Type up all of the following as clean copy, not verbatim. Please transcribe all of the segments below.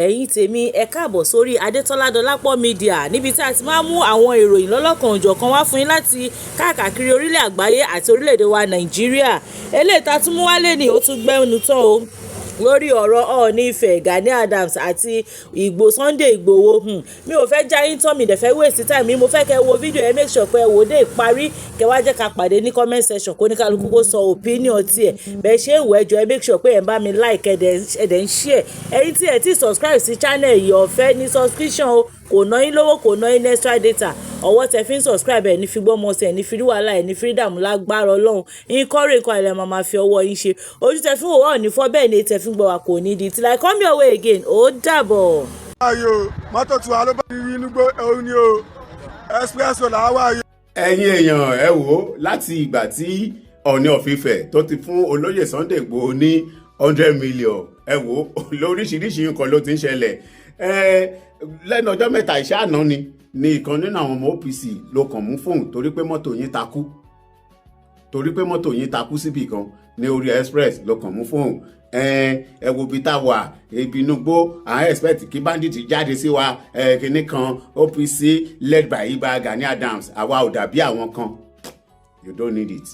Ẹ̀yin tèmi, ẹ káàbọ̀ sórí Adétọ́lá Dọlápọ̀ Media, níbi tí a ti máa ń mú àwọn ìròyìn lọ́lọ́kan-ò-jọ̀kan wá fún yín láti káàkiri orílẹ̀ àgbáyé àti orílẹ̀-èdè wa Nàìjíríà. Eléyìí tá a tún mú wálé ní ó tún gbẹ́nu tán o lórí ọ̀rọ̀ Ọọ̀ni Ifẹ̀ Gani Adams àti Ìgbò Sunday Igboho. Mi ò fẹ́ já yín tán, mi dẹ̀ fẹ́ waste time mi. Mo fẹ́ kẹ́ wo fídíò ẹ, make sure pé ẹ wò ó dé ìparí, kẹ́ wá jẹ́ ká pàdé ní comment section, kó ní kálukú kó sọ opinion tiẹ̀. Bẹ́ẹ̀ ṣe ń wò, ẹ jọ̀ọ́, ẹ make sure pé ẹ ń bá mi like, ẹ dẹ̀ ń share. Ẹ̀yin tí ẹ ti subscribe sí channel yìí, ọ̀fẹ́ ní subscription o, kò ná yín lówó, kò ná yín ní extra data. Ọwọ́ tẹ fi ń subscribe ẹ̀ ní fi gbọ́mọ sí ẹ̀ ní fi rí wàhálà ẹ̀ ní fi rí dààmú lágbára Ọlọ́run. Nǹkan rè nǹkan àìlẹ̀ máa fi ọwọ́ yín ṣe. Ojú tẹ fi ń wò wá ò ní fọ́, bẹ́ẹ̀ ni tẹ fi ń gbọ́ wa kò ní di. Till I come your way again, ó dàbọ̀. Ayo, mọ́tò tiwa ló bá rí inú gbó òun ni o, express road làwa yìí. Ẹ̀yin èèyàn, ẹ wò ó, láti ìgbà tí Ọọ̀ni of Ifẹ̀ tó ti fún olóyè Sunday Igboho ní 100 million, ẹ wò ó, lóríṣiríṣi nǹkan ló ti ń ṣẹlẹ̀. Ẹ lẹ́nu ọjọ́ mẹ́ta, ìṣe àná ni ìkan nínú àwọn ọmọ OPC ló kàn mú fóun torí pé mọ́tò yín takú, torí pé mọ́tò yín takú síbì kan ní orí express, ló kàn mú fóun. Ẹ wo ibi tá a wà, ibi inú gbó, à ń expect kí bandit jáde sí wa. Ẹ kinní kan, OPC led by Iba Gani Adams, àwa ò dàbí àwọn kan. You don't need it.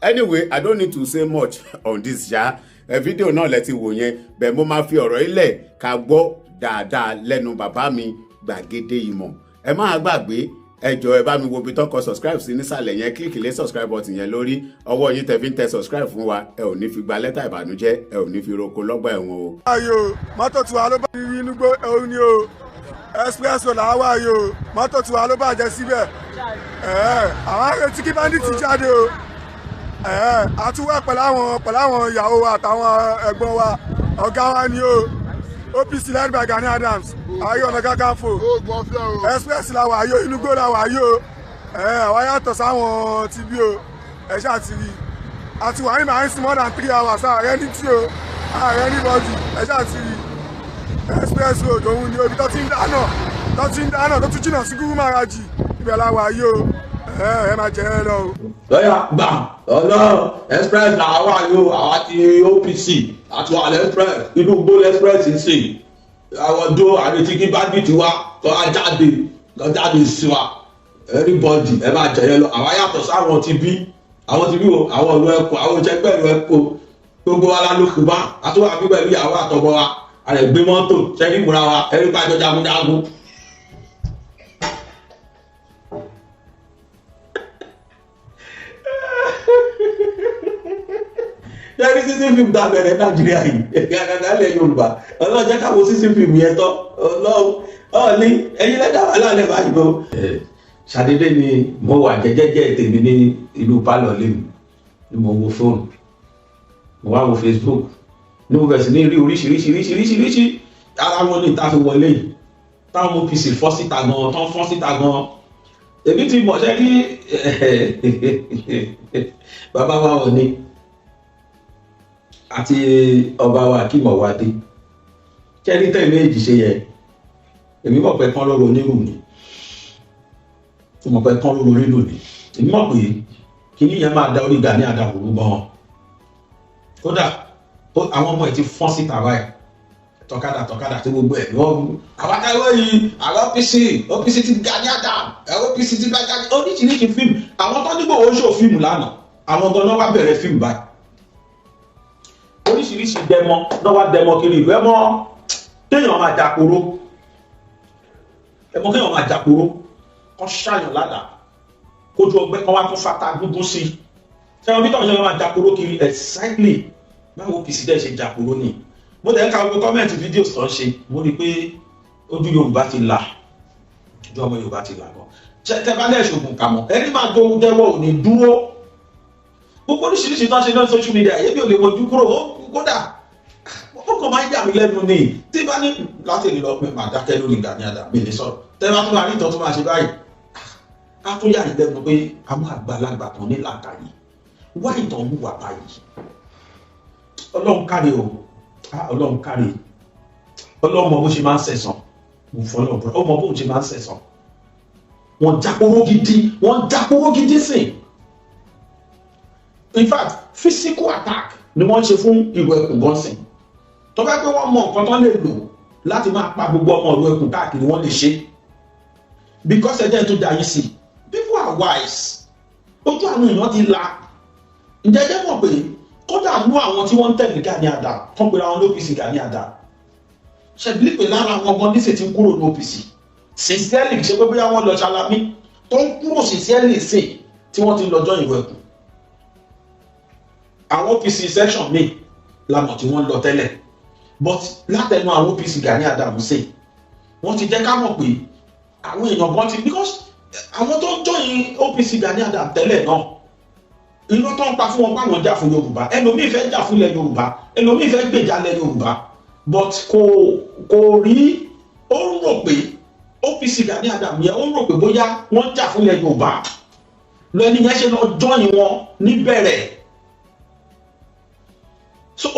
Anyway, I don't need to say much on this ṣá. Ẹ fídíò náà lẹ ti wò yẹn bẹ́ẹ̀. Mo máa fi ọ̀rọ̀ ilẹ̀ ká gbọ́ dáadáa lẹ́nu bàbá mi Gbàgede Ìmọ̀. Ẹ máa gbàgbé, ẹ jọ̀ọ́, ẹ bá mi wo ibi tó kọ subscribe sí nísàlẹ̀ yẹn, click lé subscribe button yẹn lórí. Ọwọ́ yín tẹ fi ń tẹ subscribe fún wa, ẹ ò ní fi gba lẹ́tà ìbànújẹ́, ẹ ò ní fi roko lọ́gbà ẹ̀wọ̀n o. Ayo, mọ́tò tiwa ló bá rí inú gbó òun ni o, express road làwa yìí o, mọ́tò tiwa ló bàjẹ́ síbẹ̀. Àwọn arètí kí bandit jáde o. Àtúwẹ̀ pẹ̀lú àwọn ìyàwó wa àtàwọn ẹ̀gbọ́n wa. Ọ̀gá wa ni o, OPC led by Gani Adams, Ààrẹ Ọ̀nà Kakanfò. Express la wà yìí o, inú gbó la wà yìí o. Àwa yàtọ̀ sáwọn tí bí o. Ẹ ṣáà ti rí, àti wàá ní màá ń sin more than 3 hours, ààrẹ ní tí o, ààrẹ ní bọ́dì. Ẹ ṣáà ti rí, express road òun ni ibi tó ti ń dáná, tó ti ń dáná, tó tún jìnnà sí Gúrú Màrájì, ibẹ̀ la wà yìí o. Ẹ máa jẹ ẹ lọ o. Lọ́yà gbà ọ̀nà express làwa yóò, àwa ti OPC àti wà express, inú gbó express ń sìn. Àwọn dó àrètí kí bandit wa kọ́ á jáde, kọ́ jáde sí wa. Anybody, ẹ máa jẹ̀yẹ lọ. Àwa yàtọ̀ sáwọn ti bí, àwọn ti bí wo, àwọn ìlú ẹ̀kọ́, àwọn ìjẹgbẹ́ ìlú ẹ̀kọ́, gbogbo wa la ló kù bá àtúwà bí pẹ̀lú ìyàwó àtọmọ wa, àrẹ gbé mọ́tò sẹ́ni múra wa ẹni pàjọ jagunjagun. Yẹ́nì sísí fíìmù tá a bẹ̀rẹ̀ Nàìjíríà yìí, gàgàgà ilẹ̀ Yorùbá, ọlọ́jẹ́ káwọn sísí fíìmù yẹn tọ́ ọlọ́run ọ̀ọ́ni ẹ̀yin lẹ́dá wà lálẹ́ báyìí bọ́. Ṣàdédé ni mo wà jẹ́jẹ́jẹ́ tèmi ní inú pálọ̀ lẹ́nu ni mo wo fóònù, mo wá wo Facebook, ní mo bẹ̀rẹ̀ sí ní rí oríṣiríṣiríṣiríṣiríṣi. Ara wọn ní ìta fi wọlé yìí, táwọn OPC fọ́ síta gan, tán fọ́ síta gan. Èmi ti mọ̀ ṣẹ́ kí bàbá wa ò ní àti ọba wa Akeem Ọwọ́adé kẹ́rí tẹ̀ méjì ṣe yẹ. Èmi mọ̀ pé kán lóró onírù ni, mo mọ̀ pé kán lóró onírù ni. Èmi mọ̀ pé kíní yẹn máa da orí Gani Adams rú gan. Kódà àwọn ọmọ ẹ̀ ti fọ́n síta báyìí, tọ́kadà tọ́kadà tí gbogbo ẹ̀ wọ́n àwọn akáwé yìí, àwọn OPC, OPC ti Gani Adams, OPC ti bá Gani, oríṣiríṣi fíìmù. Àwọn tó nígbò ó ṣò fíìmù lánàá, àwọn gan-an wá bẹ̀rẹ̀ fíìmù báyìí, oríṣiríṣi dẹmọ náà wá dẹmọ kiri ìlú. Ẹmọ kéèyàn máa jàporó, ẹmọ kéèyàn máa jàporó, kọ́ ṣàyàn ládàá kójú ọgbẹ́ kan wá tún fata gúngún sí i. Sẹ́wọ̀n bí tọ́jú ṣe máa jàporó kiri? Exactly báwo OPC dẹ́ ṣe jàporó ni. Mo dẹ̀ ń ka gbogbo comment fídíò tó ń ṣe, mo rí i pé ojú Yorùbá ti là, ojú ọmọ Yorùbá ti là gan. Tẹ bá lẹ̀ ṣògùn kà mọ́ ẹni máa gbóhùn jẹ́wọ́ ò ní dúró. Gbogbo oríṣiríṣi tó ń ṣe lórí social media, èmi ò lè mojú kúrò. Kódà ó kàn máa ń yà mí lẹ́nu ni tí bá ní láti lè lọ pé màá dákẹ́ lórí Gani Adams, mi lè sọ̀rọ̀. Tẹ́ bá tún máa rí ìtọ́ tó máa ṣe báyìí, á tún yà mí lẹ́nu pé àwọn àgbàlagbà tó ní làákàyè wá ìtàn ń wà báyìí. Ọlọ́run káre o, Ọlọ́run káre. Ọlọ́run mọ bó ṣe máa ń sẹ̀sán. Mo fọlọ́ bọ̀, ó mọ bó ṣe máa ń sẹ̀sán. Wọ́n jáporó gidi, wọ́n jáporó gidi sìn. In fact, physical attack ni wọ́n ṣe fún ìlú ẹkùn gan sìn. Tó bá pé wọ́n mọ nǹkan tó lè lò Láti máa pa gbogbo ọmọ ìlú ẹkùn káàkiri, wọ́n lè ṣe, because ẹjẹ́ tó dá yín sí, people are wise. Ojú àwọn èèyàn ti la. Ǹjẹ́ jẹ́ mọ̀ pé kódà mú àwọn tí wọ́n ń tẹ̀lé Gani Adams tó ń pera wọn l'OPC Gani Adams, ṣẹ̀bílí pé lára àwọn ọmọ níṣẹ́ ti ń kúrò ní OPC sincerely, ṣe pé bóyá wọ́n lọ ṣalamí tó ń kúrò sincerely sí tí wọ́n ti lọ join ìwé ẹkùn. Àwọn OPC section míì lamọ̀ tí wọ́n lọ tẹ́lẹ̀, but látẹnu àwọn OPC Gani Adams sí, wọ́n ti jẹ́ ká mọ̀ pé àwọn èèyàn kan ti, because àwọn tó ń join OPC Gani Adams tẹ́lẹ̀ náà, irọ́ tó ń pa fún wọn pàwọn jà fún Yorùbá. Ẹlòmíì fẹ́ jà fún ilẹ̀ Yorùbá, ẹlòmíì fẹ́ gbèjà ilẹ̀ Yorùbá, but kò rí. Ó ń rò pé OPC Gani Adams yẹn, ó ń rò pé bóyá wọ́n jà fún ilẹ̀ Yorùbá lẹ́ni yẹn ṣe lọ join wọn níbẹ̀rẹ̀. So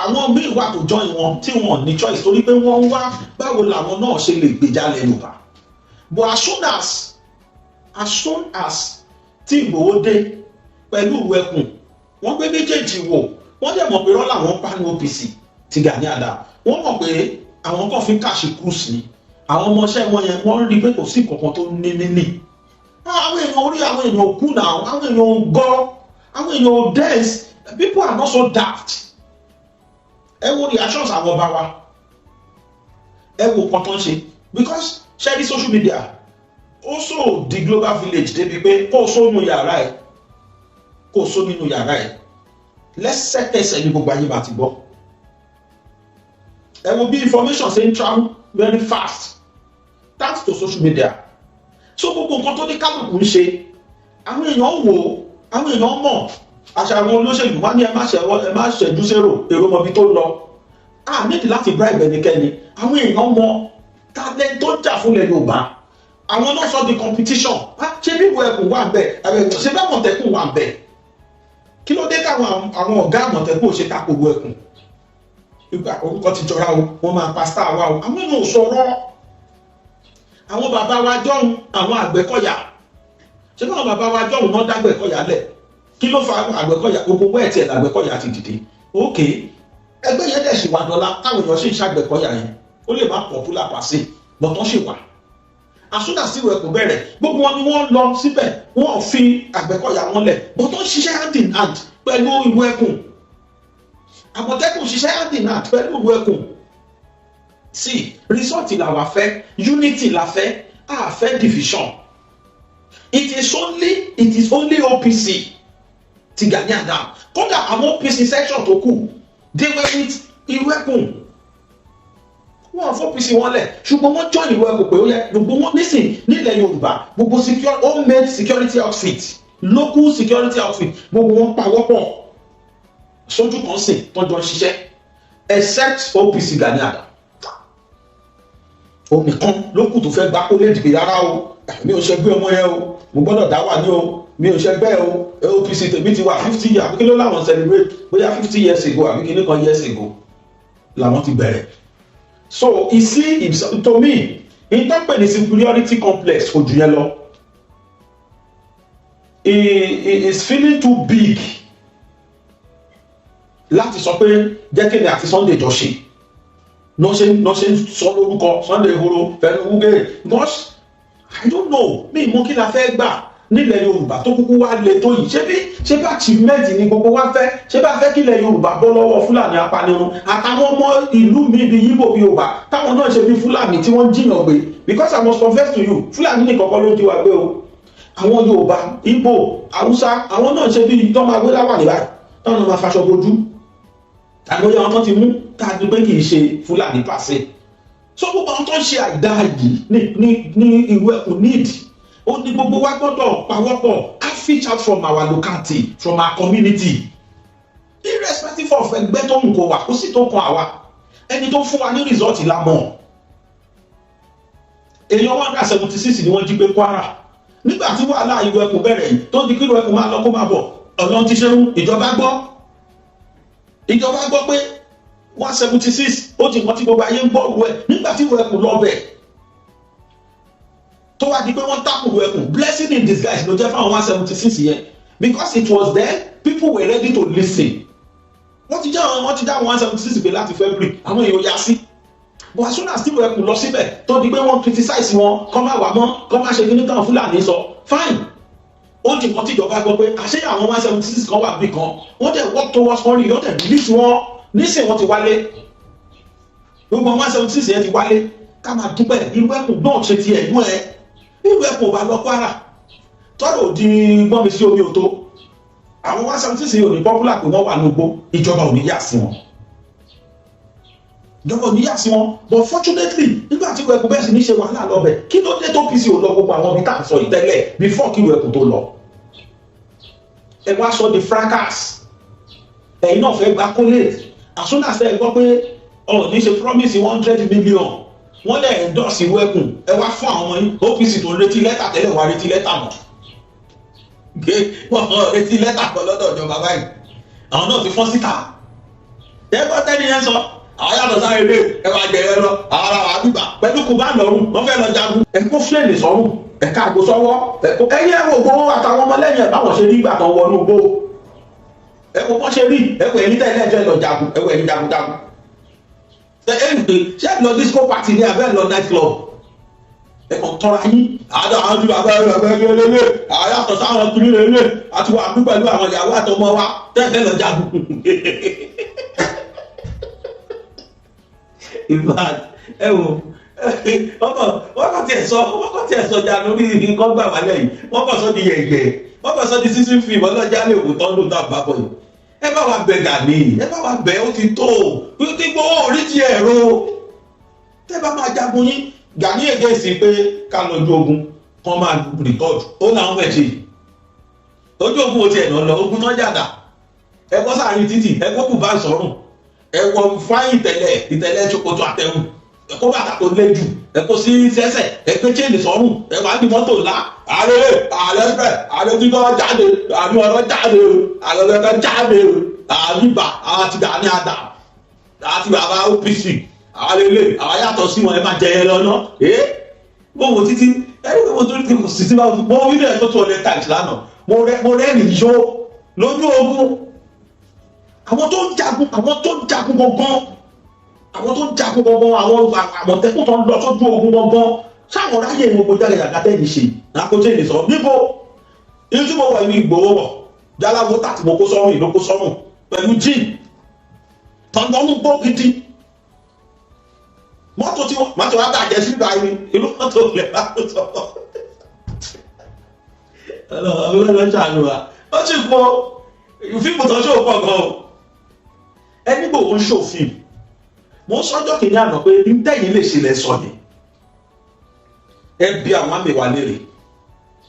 àwọn míì wà tó join wọn tí wọn ní choice, torí pé wọ́n ń wá báwo làwọn náà ṣe lè gbèjà ilẹ̀ Yorùbá. But as soon as tí Ìgbòho dé pẹ̀lú ìwé ẹkùn, wọ́n gbé méjèèjì wò, wọ́n dẹ̀ mọ̀ pé rọ́ làwọn pa ní OPC ti Gani Adams. Wọ́n mọ̀ pé àwọn kan fi catch cruise ni. Àwọn ọmọọṣẹ́ wọn yẹn, wọ́n rí i pé kò sí kankan tó ní níní. Àwọn èèyàn orí àwọn èèyàn kú náà, àwọn èèyàn gọ́, àwọn èèyàn dense. People are not so daft. Ẹ wo reactions àwọn ọba wa, ẹ wo nǹkan tó ń ṣe, because ṣe ní social media ó so di global village débi pé kó o sónú yàrá ẹ, kó o só nínú yàrá ẹ, lẹ́sẹ̀kẹsẹ̀ ní gbogbo ayé bá ti gbọ́. Ẹ wo bí information ṣe ń travel very fast thanks to social media. So gbogbo nǹkan tó ní kálukú ń ṣe, àwọn èèyàn wò ó, àwọn èèyàn mọ̀. Àṣà àwọn olóṣèlú wá ní ẹ má ṣẹ́jú sérò, èrò mọbi tó ń lọ. A nídìí láti bribe ẹnikẹ́ni. Àwọn èèyàn mọ talent tó jà fúnlẹ̀ Yorùbá. Àwọn náà sọ di competition. Ṣé bí ìwé ẹkùn wà bẹ́ẹ̀, ṣé bí Àmọ̀tẹ́kùn wà bẹ́ẹ̀, kí ló dé káwọn àwọn ọ̀gá Àmọ̀tẹ́kùn ò ṣe tako ìwé ẹkùn? Ìgbà orúkọ ti jọra o, wọ́n máa pa star wa o. Àwọn èèyàn ò sọ̀rọ̀. Àwọn bàbá wa jọ̀hún, àwọn Àgbẹ̀kọ̀yà, ṣé báwọn bàbá wa jọ̀hún náà dágbẹ̀kọ̀yà lẹ̀? Kí ló fa Àgbẹ̀kọ̀yà? Gbogbo wẹ́ẹ̀tì ẹ̀ làgbẹ̀kọ̀yà ti dìde. Ok, ẹgbẹ́ yẹn dẹ̀ sì wà dọ́là táwọn èèyàn sì ń ṣàgbẹ̀kọ̀yà yẹn. Ó lè má popular pàṣẹ, but wọ́n sì wà. As soon as ìwé ẹ̀kọ́ bẹ̀rẹ̀, gbogbo wọn ni wọ́n lọ síbẹ̀. Wọ́n fi Àgbẹ̀kọ̀yà wọn lẹ̀, but wọ́n ṣiṣẹ́ hand in hand pẹ̀lú ìwé ẹkùn. Àmọ̀tẹ́kùn ṣiṣẹ́ hand in hand pẹ̀lú ìwé ẹkùn. See, result la wà fẹ́, unity la fẹ́, a fẹ́ division. It is only OPC ti Gani Adams. Kódà àwọn OPC section tó kù, they were with ìlú ẹkùn. Wọn fún OPC wọn lẹ̀, ṣùgbọ́n wọ́n join ìlú ẹkùn pé ó yẹ gbogbo wọn nísìn nílẹ̀ Yorùbá. Gbogbo secure homemade security outfit, local security outfit, gbogbo wọn pawọ́pọ̀ sójú kan sìn tọ́jọ́ ń ṣiṣẹ́, except OPC Gani Adams. Òun nìkan ló kù tó fẹ́ gbá kó lè dìbò. Rárá o, mi ò ṣẹgbẹ́ ọmọ yẹn o, mo gbọ́dọ̀ dá wà ní o, mi ò ṣẹgbẹ́ o. OPC tèmi ti wà 50 years, àbí kí ló láwọn celebrate, bóyá 50 years ago àbí kíní kan years ago làwọn ti bẹ̀rẹ̀. So he see himself, to me, ìtọ́pẹ̀ ní superiority complex, kò jù yẹn lọ. He is feeling too big láti sọ pé jẹ́ kí ni àti Sunday jọ ṣe lọ́ ṣe ń sọ lórúkọ Sunday Igboho fẹ́ẹ́ wúgẹ́, because I don't know, mi mọ kí la fẹ́ gbà nílẹ̀ Yorùbá tó kúkú wá le tó yìí. Ṣé bí achievement ni gbogbo wa fẹ́? Ṣé bá fẹ́ kílẹ̀ Yorùbá bọ́ lọ́wọ́ Fúlàní apanirun àtàwọn ọmọ ìlú mi bíi Yíbò, bíi Yorùbá táwọn náà ṣe bí Fúlàní tí wọ́n jiyàn gbé? Because I must confess to you, Fúlàní nìkan kọ́ ló ń jí wa gbé o. Àwọn Yorùbá, Ìgbò, Haúsá, àwọn náà ṣe bí tọ́ máa gbé láwà ní báyìí, táwọn náà máa faṣọ bojú. Àgbóyè àwọn tó ti mú tá a ní pé kì í ṣe Fúlàní pàṣẹ. So gbogbo àwọn tó ń ṣe àìdá yìí ní ìlú ẹkùn need ó ní gbogbo wa gbọ́dọ̀ pawọ́pọ̀ ká fish out from our locality, from our community, irrespective of ẹgbẹ́ tó ń kó wa. Kó sì tó kan àwa, ẹni tó fún wa ní result la mọ̀. Èèyàn 176 ni wọ́n jí gbé Kwara nígbà tí wàhálà ìlú ẹkùn bẹ̀rẹ̀ yìí, tó di kí ìlú ẹkùn máa lọ kó máa bọ̀. Ọ̀nà ti ṣerú. Ìjọba gbọ́ pé 176 ó ti nǹkan tí gbogbo ayé ń gbọ́ ru ẹ̀. Nígbà tí ìlú ẹkùn lọ bẹ̀, tó wá di pé wọ́n tákù ìlú ẹkùn, blessing in disguise ló jẹ́ fáwọn 176 yẹn, because it was then people were ready to listen. Wọ́n ti já àwọn 176 pé láti February àwọn èèyàn yá sí. But as soon as tí Ẹkùn lọ síbẹ̀, tó di pé wọ́n criticize wọn, kọ́ máa wà mọ́, kọ́ máa ṣe kíní táwọn Fúlàní sọ, fine, ó di nǹkan tíjọba gbọ́ pé àṣé àwọn 176 kan wà bí kan. Wọ́n dẹ̀ work towards wọn rí, wọ́n dẹ̀ release wọn. Nísìnyí wọ́n ti wálé, gbogbo 176 yẹn ti wálé. Ká máa dúpẹ́. Irú Ẹkùn náà ṣe ti ẹ̀gbọ́n ẹ, irú Ẹkùn ò bá lọ Kwara tọ́rọ̀ òdi gbọ́n mi sí omi òtó. Àwọn 176 yìí ò ní popular pé wọ́n wà ní ugbó. Ìjọba ò ní yà sí wọn, ìjọba ò ní yà sí wọn. But fortunately, nígbà tí Ẹkùn bẹ́ẹ̀ sì ní ṣe wàhálà lọ́bẹ̀, kí ló dé tó OPC ò lọ gbogbo àwọn ibi tá à ń sọ yìí tẹ́lẹ̀ before kí Ẹkùn tó lọ? Ẹ wá sọ di fracas. Ẹ̀yin náà fẹ́ gba collate. As soon as ẹ gbọ́ pé Ọọ̀ni ṣe promise 100 million, wọ́n lẹ̀ endorse ìwé Ẹkùn, ẹ wá fún àwọn ọmọ yín OPC tó ń retí lẹ́tà tẹ́lẹ̀, wá retí lẹ́tà mọ́, wọ́n retí lẹ́tà kan lọ́dọ̀ ìjọba báyìí. Àwọn náà ti fọ́n síta. Ẹ gbọ́ tẹ́ni yẹn sọ, àwọn yàtọ̀ sáré lé ẹ wá jẹ ẹ lọ. Àwọn ará wa gbígbà pẹ̀lú kò bá lọ́rùn, wọ́n fẹ́ lọ jagun. Ẹ kó flame sọ́rùn, ẹ ká àgbo sọ́wọ́, ẹ kó ẹyẹ wo gbowó àtàwọn ọmọlẹ́yìn ẹ̀ báwọn ṣe rí ìgbà kan wọnú gbó. Ẹ wo bọ́n ṣe rí. Ẹ wo ẹ̀yin tẹ́lẹ̀ ẹjọ́ ẹ lọ jagun. Ẹ wo ẹ̀yin jagunjagun. Ẹ ẹ ṣé ẹ lọ disco party ní abẹ́ lọ night club? Ẹ kàn tọ́ra yín. Àádọ́ àwọn tí bàbá rẹ̀ bẹ́ẹ̀ lélẹ̀, àwọn yàtọ̀ sáwọn kiri lélẹ̀, àti wà bí pẹ̀lú àwọn ìyàwó àtọmọ wa tẹ́ẹ̀fẹ́ lọ jagun. In fact, ẹ wo, wọ́n kàn tiẹ̀ sọ jà lórí nǹkan gbà wálẹ̀ yìí. Wọ́n kàn sọ di yẹ̀yẹ̀, wọ́n kàn sọ di sísí fíìmù ọlọ́jà lè wò tọ́dún náà bá bọ̀ yìí. Ẹ bá wa bẹ̀ Gani, ẹ bá wa bẹ̀. Ó ti tó bí ó ti gbowó orí ti ẹ̀rọ. Tẹ́ bá máa jagun yín, Gani èdè sí pé ká lọ ju ogun kán máa record. Ó làwọn fẹ́ ṣe ojú ogun. Ó tiẹ̀ lọ ogun tán jàdá. Ẹ bọ́ sáàrin títì, ẹ kó kù bá sọ̀rùn, ẹ wọ fáyìn tẹ̀lẹ̀ ìtẹ̀lẹ̀ ṣòkòtò àtẹ̀wù, ẹ kó bàtà tó lé jù, ẹ kó sí sẹ́sẹ̀, ẹ gbé chain sọ́rùn, ẹ wà ní mọ́tò ńlá. Ààrẹ, ààrẹ fẹ́, ààrẹ tí wọ́n jáde, ààrẹ ọ̀rọ̀ jáde, ààrẹ ọ̀rọ̀ jáde, àríbà àti Gani Adams àti bàbá OPC, àwọn lélẹ̀, àwọn yàtọ̀ sí wọn. Ẹ máa jẹ ẹ lọ́nà ẹ mo wò títí ẹni pé mo tún ti kò sí sí báwo. Mo wí bẹ́ẹ̀ tó 200 times lánàá. Mo rẹ́ nìyó lójú ogun. Àwọn tó ń jagun, àwọn tó ń jagun gangan, àwọn tó ń jagun gangan, àwọn Àmọ̀tẹ́kùn tó ń lọ sójú ogun gangan, sáwọn ráyè gbogbo jáde àgàtẹ́ yìí ṣe àkójọ ìlè sọ níbo. Irú tí mo wọ̀ ní Ìgbòho wọ̀ jáláwo tàti mo kó sọ́rùn ìlú kó sọ́rùn pẹ̀lú jíìn tọ̀ndọ̀nù gbó gidi. Mọ́tò tí wọ́n mọ́tò wa bàjẹ́ sí báyìí, irú mọ́tò lẹ̀ bá tó sọ. Ọlọ́run ló ń ṣàánú wa. Ó sì pọ̀ fíìmù tó ṣòwò pọ̀ gan o. Ẹni gbòòwò ń ṣò fíìmù. Mo ń sọ́jọ́ kìíní àná pé ntẹ́yìn lè ṣe lẹ sọ ni. Ẹ bi àwọn àmì wa léèrè,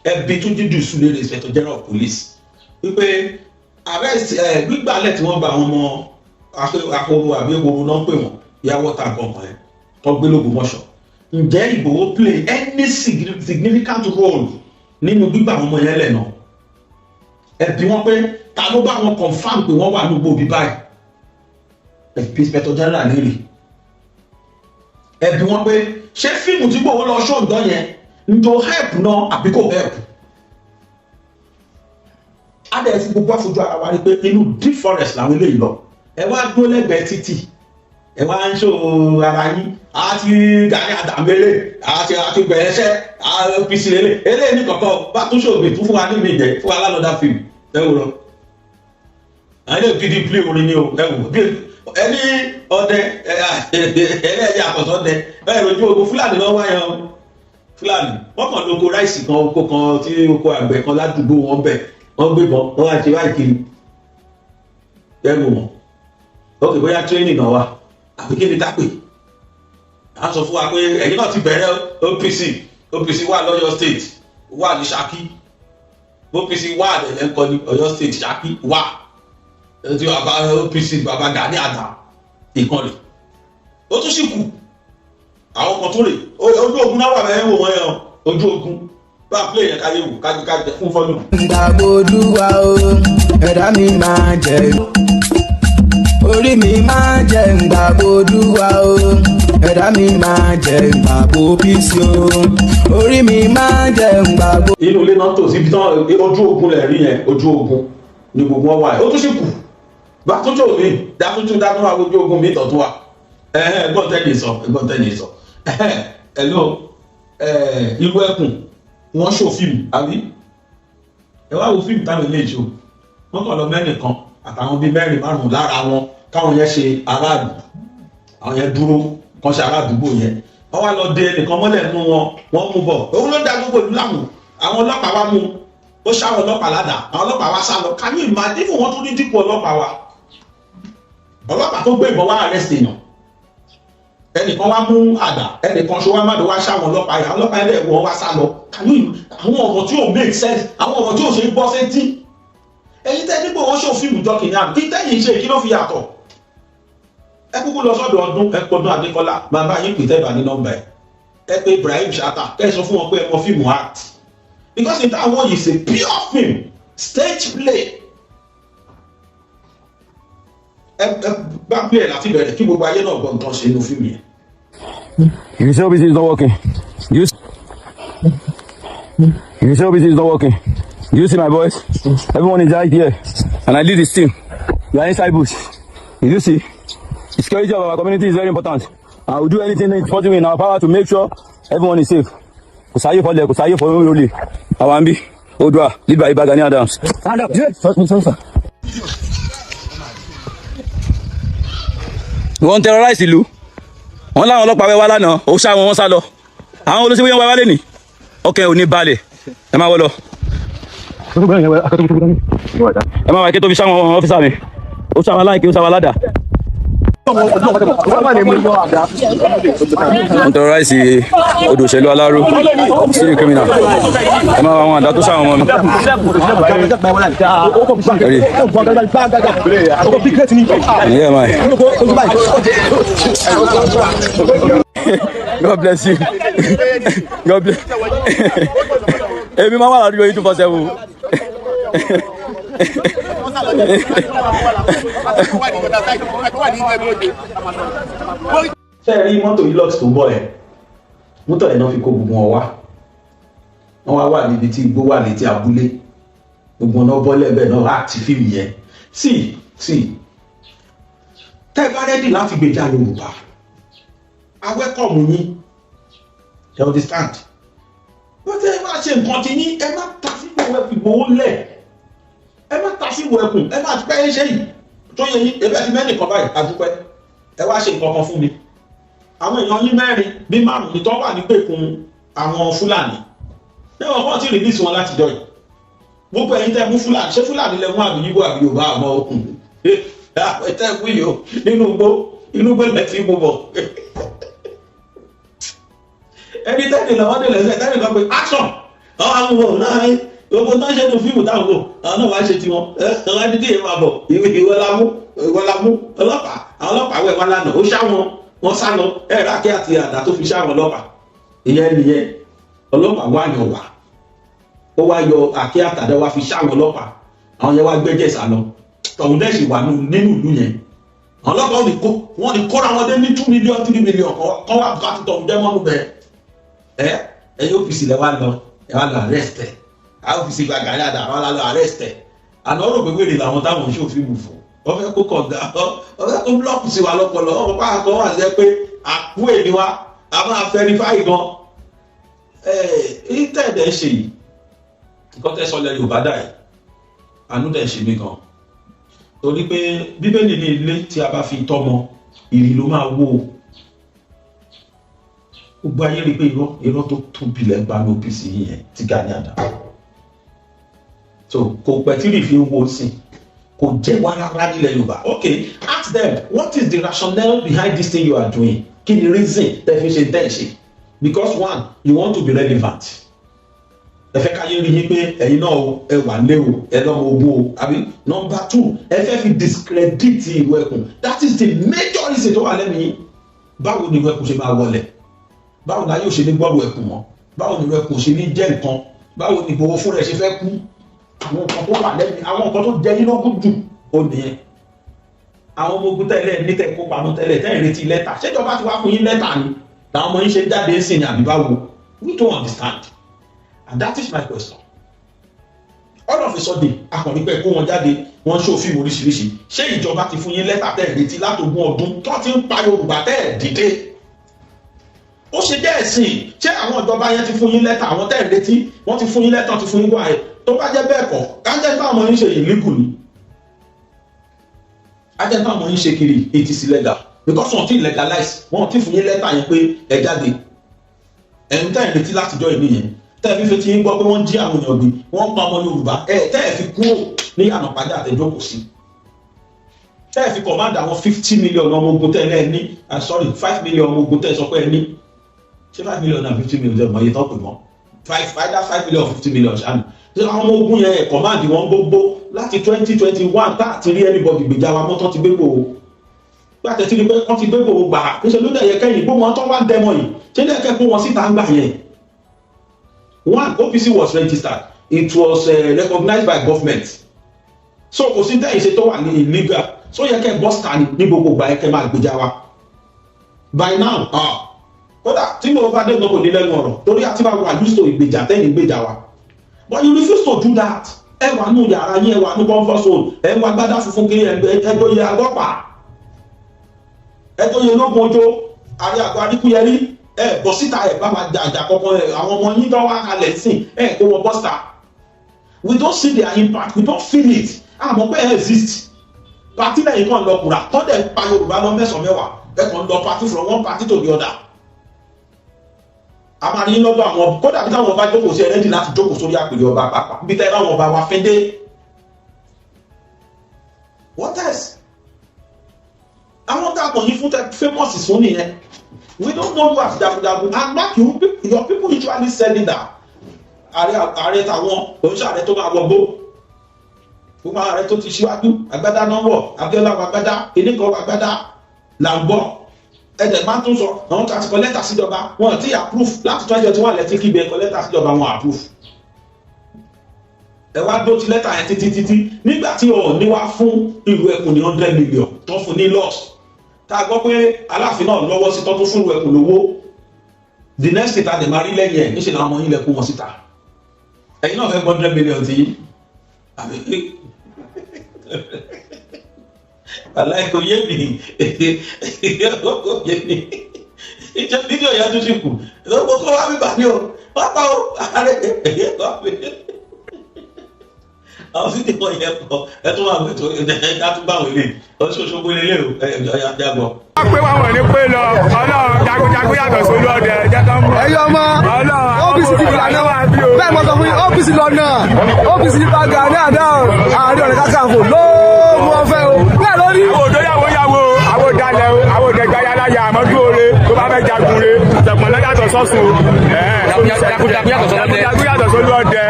ẹ bi Túnjí Dùsù léèrè, Inspector General of Police, wípé arrest ẹ gbígbàlẹ̀ tí wọ́n gba àwọn ọmọ ahoro àbí ehoro náà ń pè wọ́n, ìyàwó ta nǹkan kan ẹ̀ tó gbé l'Ógbómọ̀ṣọ́, ǹjẹ́ Ìgbòho play any significant role nínú gbígbà àwọn ọmọ yẹn lẹ̀ náà? Ẹ bi wọ́n pé ta ló bá wọn confirm pé wọ́n wà ní gbòòbí báyìí. Ẹ bi Inspector General léèrè. Ẹ bi wọ́n pé ṣé fíìmù tí Ìgbòho lọ ṣóǹdọ́ yẹn ǹjọ́ help náà àbí kò help? Á dẹ̀ fi gbogbo àfojú ara wa rí pé inú deep forest làwọn eléyìí lọ. Ẹ wá dúró lẹ́gbẹ̀ẹ́ títì, ẹ wá ń ṣó ara yín. Àti Gani Adams àti bẹ̀rẹ̀ iṣẹ́ OPC lélẹ̀ eléyìí ní kọ̀kọ́ bá tún ṣògbè tún fún wa ní ìjẹ́ fún wa lálọ́dá fíìmù. Ẹ wò lọ, àwọn ilé gidi play orin ni o. Ẹ wò bí ẹni ọdẹ ẹlẹ́yà àkọsọ́dẹ bẹ́ẹ̀ lójú ogun. Fúlàní lọ́wọ́ wáyà o. Fúlàní wọ́n kàn lóko ráìsì kan, oko kan tí oko àgbẹ̀ kan ládùúgbò wọn bẹ̀, wọ́n gbébọn, wọ́n wá ṣe wáyé kiri. Ẹ wò wọ́n. Ok, bóyá training náà wà àbí kí ni ká pè á sọ fún wa pé ẹ̀yin náà ti bẹ̀rẹ̀ OPC. OPC wà lọ́yọ̀ State, wà ní Ṣakí. OPC wà lẹ́lẹ́ ńkọ́ ní Ọ̀yọ́ State, Ṣakí wà tí bàbá OPC, bàbá Gani Adams ìkan rè. Ó tún sì kù àwọn kan tún rè. Ojú ogun náà wà bẹ́ẹ̀, wò wọ́n yẹn ojú ogun bá a play yẹn káyé wò kájú kájẹ fún fọ́lù. Gbàgbọ́dúwà o, ẹ̀dá mi máa jẹ, orí mi máa jẹ. Gbàgbọ́dúwà o, ẹ̀dá mi máa jẹ. Gbàgbọ́ OPC o, orí mi máa jẹ. Gbàgbọ́. Inú ilé náà tò síbi tán. Ojú ogun lẹ̀ rí yẹn, ojú ogun ni gbogbo wọn wà yẹn. Ó tún sì kù bá tún tó mi dátúntún dátún wà ojú ogun mi tọ̀tún wa. Ẹ̀gbọ́n tẹ́lẹ̀ sọ, ẹ̀gbọ́n tẹ́lẹ̀ sọ. Hello, irú ẹkùn wọ́n ṣò fíìmù àbí? Ẹ wá wo fíìmù táwọn ilé ìṣó, wọ́n kàn lọ mẹ́rin kan àtàwọn bíi mẹ́rin márùn-ún lára wọn, káwọn yẹn ṣe aráàlú, àwọn yẹn dúró kan ṣe ará àdúgbò yẹn. Wọ́n wá lọ de ẹnìkan mọ́lẹ̀ nínú wọn, wọ́n mú bọ̀, òun ló da gbogbo ìlú láàmú. Àwọn ọlọ́pàá wá mú, ó ṣáwọn ọlọ́pàá ládàá, àwọn ọlọ́pàá wá sá lọ. Can you imagine? Wọ́n tún ní dípò ọlọ́pàá wa, ọlọ́pàá tó gbé ìbọn wá arrest èèyàn, ẹnìkan wá mú àdá, ẹnìkan ṣe wá má lọ wá ṣáwọn ọlọ́pàá yẹn, àwọn ọlọ́pàá yẹn lẹ̀ wọ́n wá sá lọ. Can you? Àwọn ọ̀rọ̀ tí ò make sense, àwọn ọ̀rọ̀ tí ò ṣe é gbọ́ sétí. Ẹ̀yin tẹ́ nígbà wọ́n ṣò fíìmù jọ kìnìún àná, kí tẹ́yìn ṣe, kí ló fi yàtọ̀? Ẹ kúkú lọ sọ́dọ̀ ọdún, ẹ pọdún Adékọ́lá, bàbá yín pè tẹ́bà ní nọ́mbà ẹ, ẹ pé Ibrahim Chatta, kẹ́ ẹ sọ fún wọn pé ẹ mọ fíìmù act, because in that one is a pure film, stage play. Ẹ bá play ẹ láti bẹ̀rẹ̀ kí gbogbo ayé náà gbọ́ nǹkan ṣe inú fíìmù yẹn. If you say OPC is not working, if you say OPC is not working, do you see my boys? Everyone is right here, and I lead this team. We are inside bush. Did you see? The security of our community is very important. I will do anything possible in our power to make sure everyone is safe. Kò sáyé fọlẹ̀, kò sáyé fọlẹ̀ olè. Àwọn àmì Oòduà, lead by Ìbà Gani Adams. Stand up. Wọ́n terrorize ìlú. Wọ́n láwọn ọlọ́pàá wẹ́ wá lánàá, ó ṣá wọn, wọ́n sá lọ. Àwọn olóṣèlú yẹn wá wálé ní. Ọkẹ́ ò ní balẹ̀. Ẹ máa wọ́ lọ. Ẹ máa wá ike tó fi ṣáwọn officer mi. Ó ṣá wa láìké, ó ṣá wa ládàá. Wọ́n terrorize odò òṣèlú Aláró, city criminal. Ẹ máa wá àwọn àdá tó ṣáwọn ọmọ mi. Rí. Yeah, man. God bless you. God bless. Èmi máa wà ládùúgbò yìí 247. Ṣé ẹ rí mọ́tò Hilux tó ń bọ̀ ẹ̀? Mọ́tò ẹ̀ náà fi kó gbogbo wọn wá. Wọ́n wá wà níbi tí igbó wà létí abúlé. Gbogbo ọ̀nà bọ́lẹ̀ bẹ́ẹ̀ náà àti fíìmù yẹn. Sí sí. Tẹ́ ẹ bá ready láti gbèjà Yorùbá, a welcome yín. You understand? Wọ́n tẹ́ ẹ bá ṣe nǹkan ti yín, ẹ má ta sípò ẹ fi gbowó lẹ̀. Ẹ má ta sípò ẹkùn, ẹ má pẹ́ ṣe yìí. Tó yẹ yín, ẹ bá ti mẹ́nìkan báyìí, a dúpẹ́. Ẹ wá ṣe nǹkan kan fún mi. Àwọn èèyàn yín mẹ́rin bí márùn-ún tó wà nígbèkùn àwọn Fúlàní. Ṣé wọn kàn ti release wọn láti jọ yìí? Gbogbo ẹ̀yin tẹ́ mú Fúlàní, ṣé Fúlàní lẹ mú àbí Yíbò àbí Yorùbá àmọ́ okùn? Ẹ tẹ́ mú yìí o, nínú igbó, inú igbó lẹ ti mú bọ̀. Ẹni tẹ́lẹ̀ lọ́wọ́ dé lẹ́sẹ̀ tẹ́lẹ̀ kan pé action! Àwọn amúhàn náà gbogbo tó ń ṣe nu fíìmù táwọn wò, àwọn náà wá ṣe tiwọn. Ẹ wá dídí èèmọ̀ àbọ̀, ìwọ la mú, ìwọ la mú, ọlọ́pàá, àwọn ọlọ́pàá wẹ̀ wá lánàá, ó ṣá wọn, wọ́n sá lọ, ẹ rákẹ́ àti àdá tó fi ṣá wọn ọlọ́pàá. Ìyẹn nìyẹn, ọlọ́pàá wá yàn wá. Ó wá yọ àkẹ́ àtàdá wá fi ṣá wọn ọlọ́pàá. Àwọn yẹn wá gbẹ́jẹ̀ sá lọ. Tọ̀hún dẹ̀ sì wà nínú ìlú yẹn. Àwọn ọlọ́pàá wọ́n ní kóra wọn dé ní 2 million 3 million kọ́ wá bá ti tọ̀hún dẹ́ mọ́nú bẹ́ẹ̀. Ẹ ẹ̀yin OPC lẹ wá lọ, ẹ wá lọ arrest ẹ. Àwọn OPC gba Gani Adams, àwọn lọ arrest ẹ. Àná rò pé wèrè làwọn táwọn ṣó fíìmù fún. Wọ́n fẹ́ kó kọ̀ǹga, wọ́n fẹ́ kó búlọ́ọ̀kù sí wa lọ́pọlọ. Wọ́n fẹ́ kó wà sí ẹ pé àkú èmi wa, a máa fẹ́rifáì gan. Ẹ ìtẹ̀dẹ̀ ṣe yìí, nǹkan tẹ́ sọ lẹ Yorùbá dà yìí, àánú dẹ̀ ṣe mí gan. Torí pé Bíbélì ní ilé tí a bá fi tọ́mọ, ìrì ló máa wó o. Gbogbo ayé rí i pé irọ́ tó tóbi lẹ́ ń bá ní OPC yẹn ti Gani Adams. So kò pẹ́ tí rìfín wo sí, kò jẹ́ wá rárá nílẹ̀ Yorùbá. Okay, ask them, what is the rationale behind this thing you are doing? Kí ni reason tẹ́ fi ṣe tẹ́ ṣe? Because one, you want to be relevant. Ẹ fẹ́ káyé rí yín pé ẹ̀yin náà o, ẹ wà lé o, ẹ lọ́mọ ogun o, àbí? Number two, ẹ fẹ́ fi discredit ìlú ẹkùn. That is the major reason tó wà lẹ́nu yín. Báwo ni ìlú ẹkùn ṣe máa wọlẹ̀? Báwo ni ayé ò ṣe ní gbọ́rọ̀ ẹkùn mọ́? Báwo ni ìlú ẹkùn ṣe ní jẹ́ nǹkan? Báwo ni Ìgbòho fúnra ẹ̀ ṣe fẹ́ kú? Àwọn nǹkan tó wà lẹ́nu, àwọn nǹkan tó jẹ yín lógún jù ó nìyẹn. Àwọn ọmọ ogun tẹ́lẹ̀ ní tẹ́ kó pamọ́ tẹ́lẹ̀ tẹ́ ìrètí lẹ́tà. Ṣéjọba ti wá fún yín lẹ́tà ni? Làwọn ọmọ yín ṣe jáde ń sìn ní àbí báwo? We don't understand. And that is my question. All of a sudden, akọ̀ní pé kó wọn jáde, wọ́n ṣó fíìmù oríṣiríṣi. Ṣé ìjọba ti fún yín lẹ́tà tẹ́ ẹ̀ retí látogún ọdún tó ti ń pa Yorùbá tẹ́ ẹ̀ dìde? Ó ṣe jẹ́ ẹ̀sìn. Ṣé àwọn ìjọba yẹn ti fún yín lẹ́tà àwọn tẹ́ ẹ̀ retí? Wọ́n ti fún yín lẹ́tà, ti fún yín wáyé. Tó bá jẹ́ bẹ́ẹ̀ kọ́, kájẹ́ táwọn yín ṣe illegal ni, ajẹ́ táwọn yín ṣe kiri, it is illegal, because wọ́n ti legalize, wọ́n ti fún yín lẹ́tà yẹn pé ẹ jáde. Ẹ̀yin tẹ́ ẹ̀ retí látijọ́ ìní yẹn, tẹ́ ẹ fi fetí yín gbọ́ pé wọ́n jí àwọn èèyàn gbé, wọ́n pa ọmọ Yorùbá, ẹ tẹ́ ẹ fi kúrò ní ànàpàdé àtẹ̀jókòó sí, tẹ́ ẹ fi command àwọn 50 million ọmọ ogun tẹ́ ẹ ní, sorry, 5 million ọmọ ogun tẹ́ ẹ sọ pé ẹ ní. Ṣé 5 million na 50 million ẹ mọ̀ iye tán pè wọ́n? Five, either 5 million or 50 million ṣáà ni. Àwọn ọmọ ogun yẹn, command wọn gbogbo láti 2021 tá àti rí anybody gbèjà wa mọ́tọ́ ti gbé gbòó gbàtẹ́ tí ni pé wọ́n ti gbé gbòó gbà. Níṣẹ́ ló dẹ̀ yẹ kẹ́yìn gbó wọn tó wá ń dẹmọ yìí. Ṣé lè kẹ́ kó wọn síta ń gbà yẹn? One, OPC was registered, it was recognized by government, so kò sí tẹ́yìn ṣe tó wà ní illegal. So yẹ kẹ́ bọ́ síta ní gbogbo ìgbà yẹ kẹ́ máa gbèjà wa by now. Ah, kódà tí mo bá dé gan, kò ní lẹ́nu ọ̀rọ̀, torí àti máa wà used to ìgbèjà tẹ́yìn gbèjà wa, but you refuse to do that. Ẹ wà nù yàrá yín, ẹ wà ní comfort zone, ẹ wà gbádà funfun kiri, ẹjọ́ yẹ agbọ́pàá, ẹjọ́ yẹ lógun ojo àrí àgọ́ adíkúyẹrí. Ẹ bọ́ síta, ẹ bá máa jà àjà kankan. Ẹ àwọn ọmọ yín tó wá kalẹ̀ sìn, ẹ kó wọn bọ́ síta. We don't see their impact, we don't feel it. Àmọ́ pé ẹ exist. Party lẹ́yìn kan lọ kùrà tọ́dẹ̀ pa Yorùbá lọ mẹ́sàn-án mẹ́wàá. Ẹ kàn lọ party from one party to the other. A máa ní lọ́dọ̀ àwọn, kódà bí táwọn ọba jókòó sí, ẹ ready láti jókòó sórí àpèrè ọba pàápàá bí tẹ́ láwọn ọba wa fẹ́ dé. What else? Àwọn tá a kàn yín fún tẹ famous fún nìyẹn. We don't know you as jagunjagun. And mark you, your people usually sell it that ààrẹ, ààrẹ tàwọn oníṣẹ́, ààrẹ tó máa wọgbó, gbogbo ààrẹ tó ti ṣíwájú, agbádá náà wọ̀. Abíọ́lá wọ agbádá, kìnnìkan wọ agbádá là ń gbọ́. Ẹ̀dẹ̀ máa tún sọ àwọn tó ti kọ lẹ́tà síjọba, wọn ti approve láti 2021. Lẹ́tí kígbe kọ lẹ́tà síjọba, wọn approve. Ẹ wá dó ti lẹ́tà yẹn títí títí. Nígbà tí Ọọ̀ni wá fún ìlú ẹkùn ní 100 million tó fún ní loss, tá a gbọ́ pé Aláàfin náà lọ́wọ́ sí tó tún fún ìlú ẹkùn lówó, the next thing tá a dẹ̀ máa rí lẹ́yìn ẹ̀ níṣẹ́ làwọn ọmọ yín lẹ kó wọn síta. Ẹ̀yin náà fẹ́ gbọ́ 100 million tí àbí aláì kò yé mi, kò yé mi. Ìjọ fídíò yẹn tún ti kù lọ́wọ́ kó wá bíbá ní o, wá pa o ààrẹ ẹ̀yẹ kọ́ mi. Àwọn fídíò yẹn pọ̀. Ẹ tún wà pẹ̀tọ́ ẹ ká tún bá wọn lè ọṣooṣogbo lélẹ̀ o. Ẹ ẹ jágbọ́. Wọ́n pé wọ́n ní pé lọ. Ọlọ́run, jagunjagun yàtọ̀ sólú ọdẹ, jẹ́ kán mọ̀. Ẹ̀yin ọmọ OPC ti gbà náà, bẹ́ẹ̀ mo sọ fún yín. OPC lọ náà, OPC bá Gani Adams, Ààrẹ Ọ̀nà Kakanfò ló mú ọ fẹ́ o, bẹ́ẹ̀ lórí. Àwọn òdó yàwó yàwó, àwọn òdàlẹ̀ o, àwọn òdẹ̀gbáyà láyà àmọ́dún oore tó bá fẹ́ jagun re tẹ̀pọ̀n lọ́yàtọ̀ sọ́sùn o. Jagunjagun yàtọ̀ sọ́lọ́dẹ. Jagunjagun yàtọ̀ sólú ọdẹ,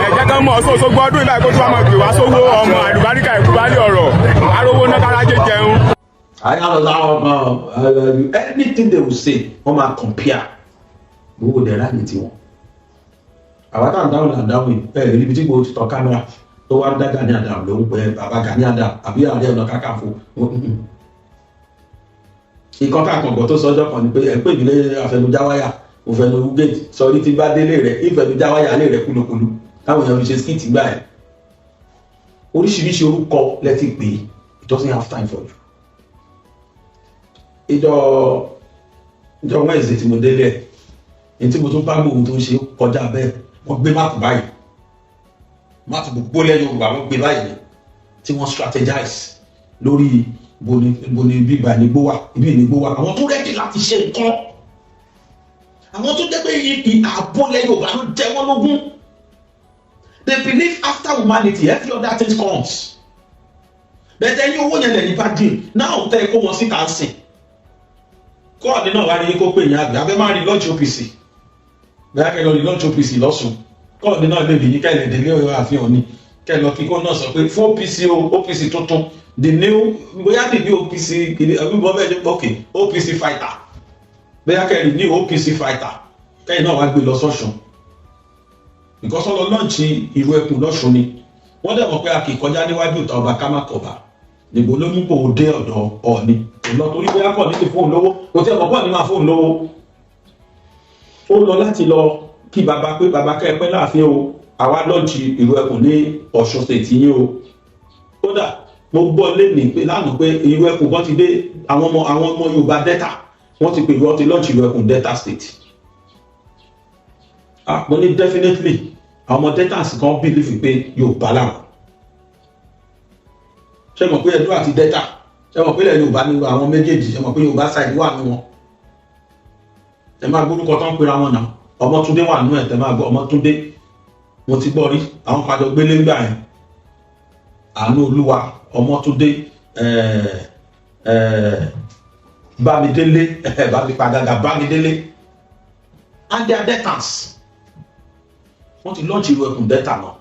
ẹ jẹ́ kán mọ̀. Sọ́sọ́ gbọ́dún ìbáyìí kó tó wá máa gbè wá sówó ọmọ àlùbáríkà ìkúbálẹ̀ ọ̀rọ̀ arówó náà kárájé jẹun. Anything they will say, wọ́n máa compare gbogbo dẹ̀ ráàyè tiwọn. Àwa tá à ń dáhùn là ń dáhùn yìí. Ẹ rí ibi tí gbogbo ti tàn kámẹ́rà tó wá ń dá Gani Adams ló ń pẹ bàbá Gani Adams àbí Ààrẹ Ọ̀nà Kakanfò. Ìkan kàkàngbọ̀ tó sọjọ́ kan ni pé ẹ pè mí lé àfẹnujáwáyà òfẹnu gate sọrí tí bá délé rẹ ìfẹnujáwáyà lé rẹ kúlókúló táwọn èèyàn fi ṣe skit gbà ẹ. Oríṣiríṣi orúkọ lẹ ti pè é. It doesn't have time for you. Ìjọ Wednesday tí mo délé ẹ̀ ní tí mo tún bá gbòòrò tó ń ṣe kọjá bẹ́ẹ̀, wọ́n gbé map báyìí, map gbogbo lẹ́yìn Yorùbá, wọ́n gbé báyìí tí wọ́n strategize lórí boni boni bíbá nígbó wà, ibi nígbó wà. Àwọn tó ready láti ṣe nǹkan, àwọn tó jẹ́ pé ààbò lẹ́yìn Yorùbá ló jẹ wọ́n lógún. They believe after humanity, every other thing comes. Bẹ́ẹ̀ ẹ̀yin owó yẹn lẹ́yìn bá dín náà tẹ́ ẹ kó wọn síta ń sìn. Kọ́ọ̀dì náà wá rí kó pè yín àgbẹ̀ abẹ́ máa rí lọ́ọ̀jì OPC bẹ́ẹ̀ kẹ́ lọ rí lọ́ọ̀jì OPC lọ́sùn. Kọ́ọ̀dì náà lè rí yín kẹ́ lè délé ọ̀yọ́ àfihàn ni kẹ́ lọ kíkó náà sọ pé fún OPC o, OPC tuntun, the new, bóyá the new OPC kìíní àbí bọ́ bẹ́ẹ̀ ní. Ok, OPC fighter, bóyá kẹ́ rí new OPC fighter kẹ́yìn náà wá gbé lọ sọ́sùn, because wọ́n lọ launch ìlú ẹkùn lọ́sùn ni. Wọ́n dẹ̀ mọ̀ pé a kì í kọjá níwájú ìta ọba ká má kọ̀ọ̀bà. Nìbò ló mú kó o dé ọ̀dọ̀ Ọọ̀ni? Kò lọ torí bóyá kọ̀ ní ti fóun lówó, kò tí ẹ̀ mọ̀ pọ̀ ní máa fóun lówó. Ó lọ láti lọ kí baba pé baba kẹ́ ẹ pẹ́ láàfin o. Àwa launch Ìlú Ẹkùn ní Ọ̀ṣun State yín o. Kódà mo gbọ́ lẹ́nìí pé lánàá pé Ìlú Ẹkùn bọ́ ti dé, àwọn ọmọ Yorùbá Delta, wọ́n ti pè, wọ́n ti launch Ìlú Ẹkùn Delta State. Ah, mo ní definitely àwọn ọmọ Delta kan believe pé Yorùbá làwọn. Ṣé mọ̀ pé Ẹdó àti Delta, ṣé mọ̀ pé ilẹ̀ Yorùbá ní àwọn méjèèjì? Ṣé mọ̀ pé Yorùbá side wà ní wọn? Ẹ máa gbórúkọ tán pera wọn náà. Ọmọtúndé wà nínú ẹ̀. Tẹ́ máa gbọ́ Ọmọtúndé, mo ti gbọ́ rí àwọn kájọ gbélé ńgbà yẹn. Àánú Olúwa Ọmọtúndé, Bámidélé, Bámipàgàgà, Bámidélé, and their Deltans. Wọ́n ti launch Ìlú Ẹkùn Delta náà.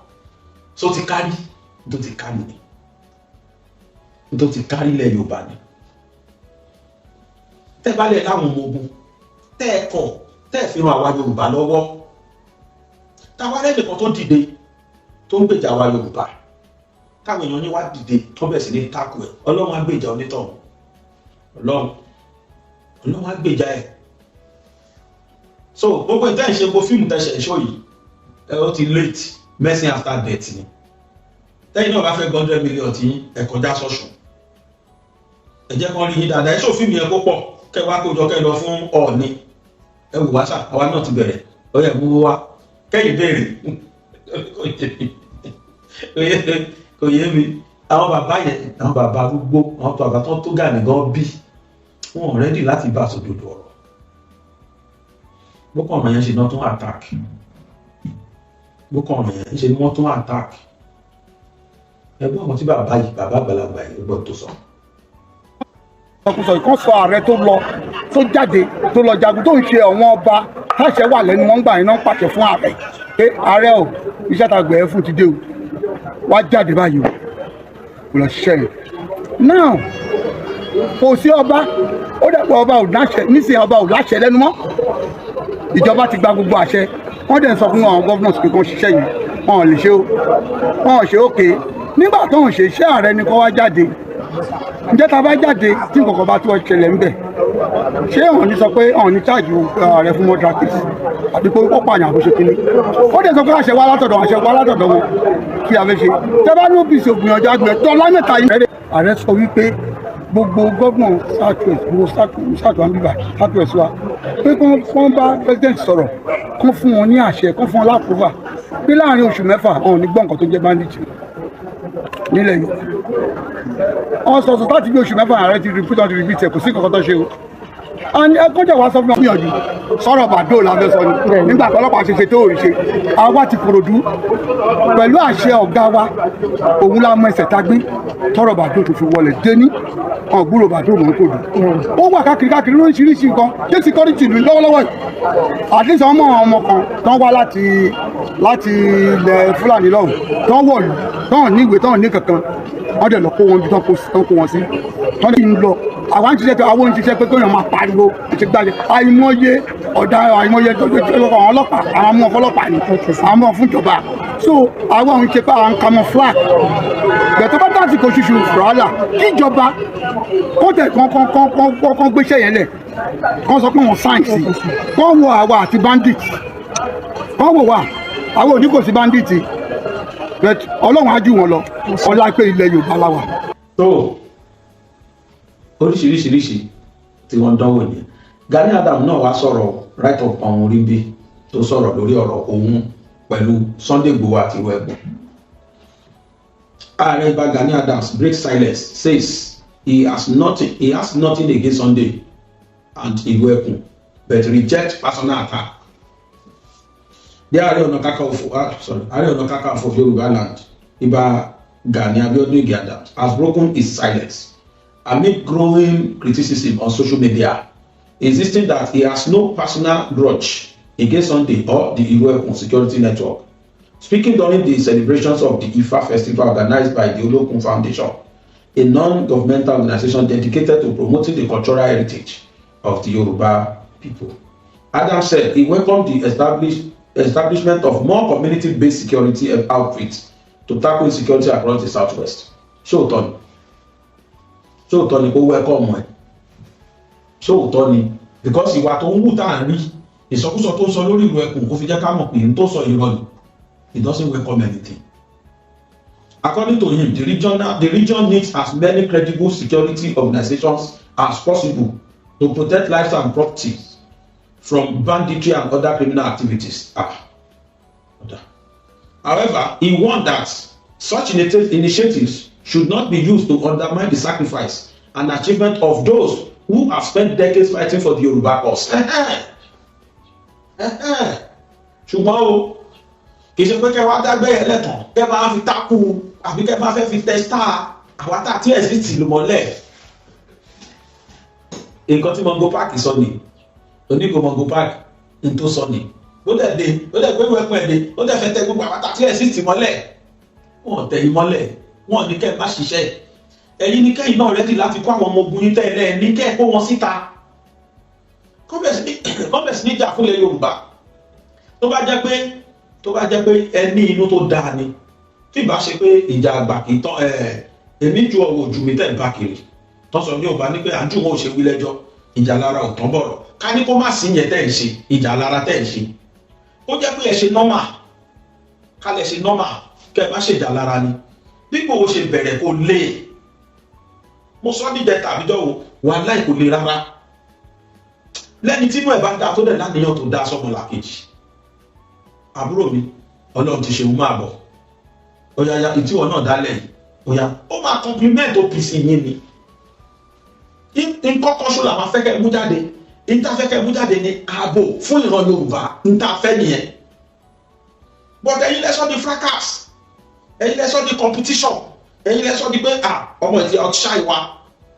So ti kárí tó ti kárí ni, tó ti kárí ilẹ̀ Yorùbá ni. Tẹ́ bá lẹ̀ láwọn ọmọ ogun, tẹ́ ẹ kọ̀, tẹ́ ẹ fi ran àwa Yorùbá lọ́wọ́, táwa lẹ́nìkan tó dìde tó ń gbèjà àwa Yorùbá, táwọn èèyàn yín wá dìde tó bẹ̀ sí ní takò ẹ̀, Ọlọ́run á gbèjà onítọ̀hún. Ọlọ́run á gbèjà ẹ̀. So gbogbo ìtẹ́ ìṣe, gbogbo fíìmù tẹ̀sẹ̀ ìṣó yìí, ẹ ó ti late. Medicine after death ni. Tẹ́yìn náà bá fẹ́ 100 million tí ẹ kọjá sọ̀sùn, ẹ jẹ́ kán rí yín dáadáa. Ẹ ṣó fíìmù yẹn kó pọ̀, kẹ́ wá kó jọ, kẹ́ lọ fún Ọọ̀ni. Ẹ wù wá sà, àwa náà ti bẹ̀rẹ̀. Ó yẹ mú wá kẹ́yìn béèrè. Kò yé mi. Àwọn bàbá yẹn, àwọn bàbá arúgbó, àwọn bàbá tó tó Gani gan bí wọn ò ready láti bá sòdodo ọ̀rọ̀. Boko ọ̀rọ̀ yẹn ṣe náà tún attack. Boko ọ̀rọ̀ yẹn ṣe ni wọ́n tún attack. Ẹgbẹ́ àwọn tí bàbá yìí, bàbá àgbàlagbà yìí, gbọ́ tó sọ. Ọkùnrin kan sọ, ààrẹ tó lọ, tó jáde, tó lọ jagun, tó ń ṣe àwọn ọba táṣẹ wà lẹ́nu wọn gbà yín náà ń pàṣẹ fún ààrẹ pé ààrẹ o, iṣẹ́ tá a gbẹ̀ ẹ́ fún ti dé o, wá jáde báyìí o, kò lọ ṣiṣẹ́ yẹn now. Kò sí ọba, ó dẹ̀pọ̀ ọba ò láṣẹ nísìnyí, ọba ò láṣẹ lẹ́nu mọ́. Ìjọba ti gba gbogbo àṣẹ. Wọ́n dẹ̀ sọ fún àwọn governors pé kàn ṣiṣẹ́ yẹn, wọn ò lè ṣe o, wọn ò ṣe. Òkè nígbà tó ń ṣe iṣẹ́, ààrẹ ni kó wá jáde. Ǹjẹ́ tá a bá jáde, tí nǹkan kan bá tí wọ́n ṣẹlẹ̀ ń bẹ̀, ṣé òun ní sọ pé òun ní charge ààrẹ fún murder case àbí pé ó pààyàn àbó ṣe kínní? Ó dẹ̀ sọ pé àṣẹ wá látọ̀dọ̀, àṣẹ wá látọ̀dọ̀ wọn. Kí a fẹ́ ṣe? Tẹ́ bá ní OPC ògbìyànjú àgbẹ̀ tó lámẹ́ta yìí. Ààrẹ sọ wípé gbogbo gómìnà South West, gbogbo South wa ń bíbà, South West wa, pé kí wọ́n bá president sọ̀rọ̀, kán fún wọn ní àṣẹ, kán fún wọn l'approval pé láàrin oṣù 6, àwọn ò ní gbọ́ nǹkan tó jẹ́ bandit nílẹ̀ Yorùbá. Wọ́n sọ sọ láti bí oṣù 6, ààrẹ ti repeat, wọ́n ti repeat ẹ̀, kò sí nǹkan tó ṣe o. Ẹ kọjá wa sọ fún mi gbìyànjú sọ̀rọ̀ bàdó la fẹ́ sọ ni. Nígbà tí ọlọ́pàá ṣe ṣe tó rí ṣe, àwa ti Kòròdú pẹ̀lú àṣẹ ọ̀gá wa, òun la mọ ẹsẹ̀ tá gbé tọrọ bàdó tó fi wọlé dé ní ọ̀gbúrò bàdó mọ̀ kò dùn. Ó wà káàkiri káàkiri lóríṣiríṣi nǹkan ṣé security ìlú lọ́wọ́lọ́wọ́ yìí. At least ọmọ ọmọ kan tán wá láti ilẹ̀ Fúlàní lọ́hùn, tán wọ̀lú, tán ní ìwé, tán ní kankan, wọ́n dẹ̀ lọ kó wọn bí tán kó wọn sí, tán lè ń lọ. Àwa ń ṣiṣẹ́ pé àwọn ń ṣiṣẹ́ pé kéèyàn máa pariwo ṣe gbájẹ. Àìmọye ọ̀daràn, àìmọye àwọn ọlọ́pàá, àwọn ọmọ ọlọ́pàá ni àwọn ọmọ fún ìjọba. So àwọn ń ṣe pé àwọn camouflage gbẹ̀tọ́ bá dásìkò ṣoṣù wàhálà, kíjọba kó tẹ̀ kán kán kán kán kán gbéṣẹ́ yẹn lẹ̀, kán sọ pé wọ́n sign sí, kán wo àwa àti bandit, kán wò wá. Àwọn òní kò sí bandit, but Ọlọ́run á jù wọn lọ, ọlá pé ilẹ̀ Yorùbá la wà. Tó oríṣiríṣiríṣi tí wọ́n dánwò nìyẹn. Gani Adams náà wá sọ̀rọ̀, write up àwọn orí bí tó sọ̀rọ̀ lórí ọ̀rọ̀ òun pẹ̀lú Sunday Igboho àti ìwé ẹ̀gbọ́n. Ààrẹ Ìbà Gani Adams break silence, says he has nothing against Sunday and Ìlú Ẹkùn, but reject personal attack. The Ààrẹ Ọ̀nà Kakanfò, ah sorry, Ààrẹ Ọ̀nà Kakanfò of Yorùbá land, Ìbà Gani Abiodun Ige Adams, has broken his silence amid growing criticism on social media, insisting that he has no personal grudge against Sunday or the Iru Ekun Security Network. Speaking during the celebrations of the Ifa Festival organized by the Olokun Foundation, a non-governmental organization dedicated to promoting the cultural heritage of the Yoruba people, Adams said he welcomed the establishment of more community-based security outfits to tackle insecurity across the Southwest. Ṣóòótọ́ ni? Ṣóòótọ́ ni kó welcome ẹ̀? Ṣóòótọ́ ni? Because ìwà tó ń wù tá à ń rí, ìsọkúsọ tó ń sọ lórí Ìlú Ẹkùn, ó fi jẹ́ ká mọ̀ pé n tó sọ irọ́ ni. He doesn't welcome anything. According to him, the region needs as many credible security organizations as possible to protect lives and property from banditry and other criminal activities. Ah. However, he warned that such initiatives should not be used to undermine the sacrifice and achievement of those who have spent decades fighting for the Yoruba cause. Ṣùgbọ́n o, kì í ṣe pé kẹ́ wá dágbé yẹn lẹ́tàn, kẹ́ máa fi tákù àbí kẹ́ máa fẹ́ fi tẹ́sítà àwa tá a tí ẹ̀ sì tì lù mọ́lẹ̀. Nǹkan tí Mongo Park sọ ni, onígo Mongo Park n tó sọ ni. Ó dẹ̀ dé, ó dẹ̀ gbé wẹ́pọ̀ ẹ̀ dé, ó dẹ̀ fẹ́ tẹ gbogbo àwa tá a tí ẹ̀ sì tì mọ́lẹ̀. Wọ́n tẹ̀ yín mọ́lẹ̀, wọ́n ní kẹ́ ẹ má ṣiṣẹ́. Ẹ̀yin ní kẹ́yìn náà ready láti kó àwọn ọmọ ogun yín tẹ́lẹ̀ ní kẹ́ ẹ kó wọn síta, kọ́bẹ̀sì níjà fúnlẹ̀ Yorùbá. Tó bá jẹ́ pé ẹ ní inú tó dáa ni, tí ìbá ṣe pé ìjà àgbà kì í tán, èmi ju ọwọ́ ojú mi tẹ̀ ń bá kiri tọ́sọ̀ Yorùbá ní pé àjú wọn ò ṣe wí lẹ́jọ́, ìjà lára ò tán bọ̀rọ̀. Ká ní kó má sí yẹn tẹ́ ẹ̀ ṣe ìjà lára tẹ́ ẹ̀ ṣe, ó jẹ́ pé ẹ ṣe normal, ká lẹ ṣe normal, kẹ́ ẹ má ṣèjà lára ni. Bí Ìgbòho ṣe bẹ̀rẹ̀ kó lé, mo sọ níjẹ tàbí jọ̀wọ́, wàláì kò le rárá. Lẹ́ni tínú ẹ̀ bá dáa, tó dẹ̀ láníyàn tó dáa sọ́mọ làkejì, àbúrò mi, Ọlọ́run ti ṣe òun, máa bọ̀, ó yá yá, ìtíwọ̀ náà dálẹ̀ yìí, ó yá, ó máa compliment OPC yín ni. Nǹkan kan ṣo làwọn afẹ́kẹ́ mú jáde, níta afẹ́kẹ́ mú jáde ní ààbò fún ìran Yorùbá, níta fẹ́ nìyẹn. But ẹ̀yin lẹ́sọ̀ di fracas, ẹ̀yin lẹ́sọ̀ di competition, ẹ̀yin lẹ́sọ̀ di pé, ah, ọmọ ìdí ọ̀ṣà ìwà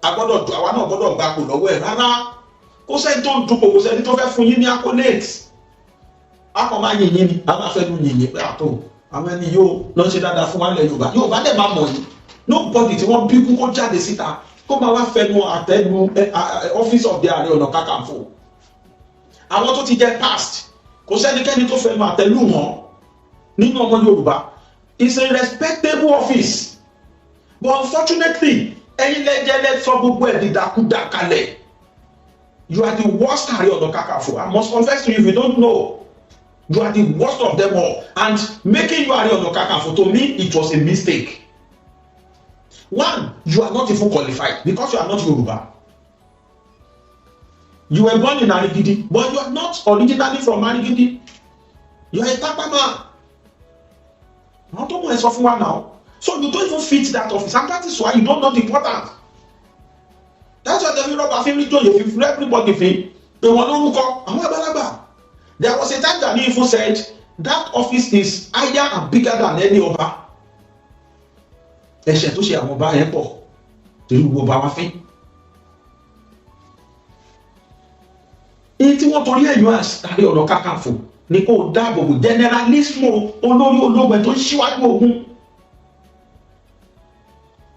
agbọ́dọ̀, àwa náà gbọ́dọ̀ gbapò lọ́wọ́ ẹ̀. Rárá, kò sẹ́ni tó ń dupò, kò sẹ́ni tó fẹ́ fún yín ní accolades. A kàn máa yìn yín ni, a máa fẹ́ nu yìn yín pé àtò àwọn ẹni yóò lọ ṣe dáadáa fún wa nílẹ̀ Yorùbá. Yorùbá dẹ̀ máa mọ̀ yín. Nobody tí wọ́n bí kú kó jáde síta kó máa wá fẹnu àtẹnu office of the Ààrẹ Ọ̀nà Kakanfò. Àwọn tó ti jẹ́ past, kò sẹ́nikẹ́ni tó fẹnu àtẹnu wọn nínú ọmọ Yorùbá. It's a respectable office, but unfortunately, ẹ̀yin lẹ́jẹ̀ lẹ́ sọ gbogbo ẹ̀ dídakúdà kalẹ̀. You are the worst Ààrẹ Ọ̀nà Kakanfò. I must confess to you, if you don't know, you are the worst of them all, and making you Ààrẹ Ọ̀nà Kakanfò, to me, it was a mistake. One, you are not even qualified because you are not Yoruba. You were born in Arigidi, but you are not originally from Arigidi. You are a Tapa man. Àwọn tó mú ẹ sọ fún wa now. So you don't even fit that office, and that is why you don't know the importance. That's why the rubber fi rí joyè, fi everybody fi pé wọn lórúkọ àwọn àgbàlagbà. There was a time that he even said that office is higher and bigger than any ọba. Ẹ̀ṣẹ̀ tó ṣe àwọn ọba yẹn pọ̀ torí gbogbo ọba wa fín. Èyí tí wọ́n torí ẹ̀yọ́ Ààrẹ Ọ̀nà Kakanfò ni kó dáàbò bò generalissimo, olórí ológun tó ń ṣíwájú ogun.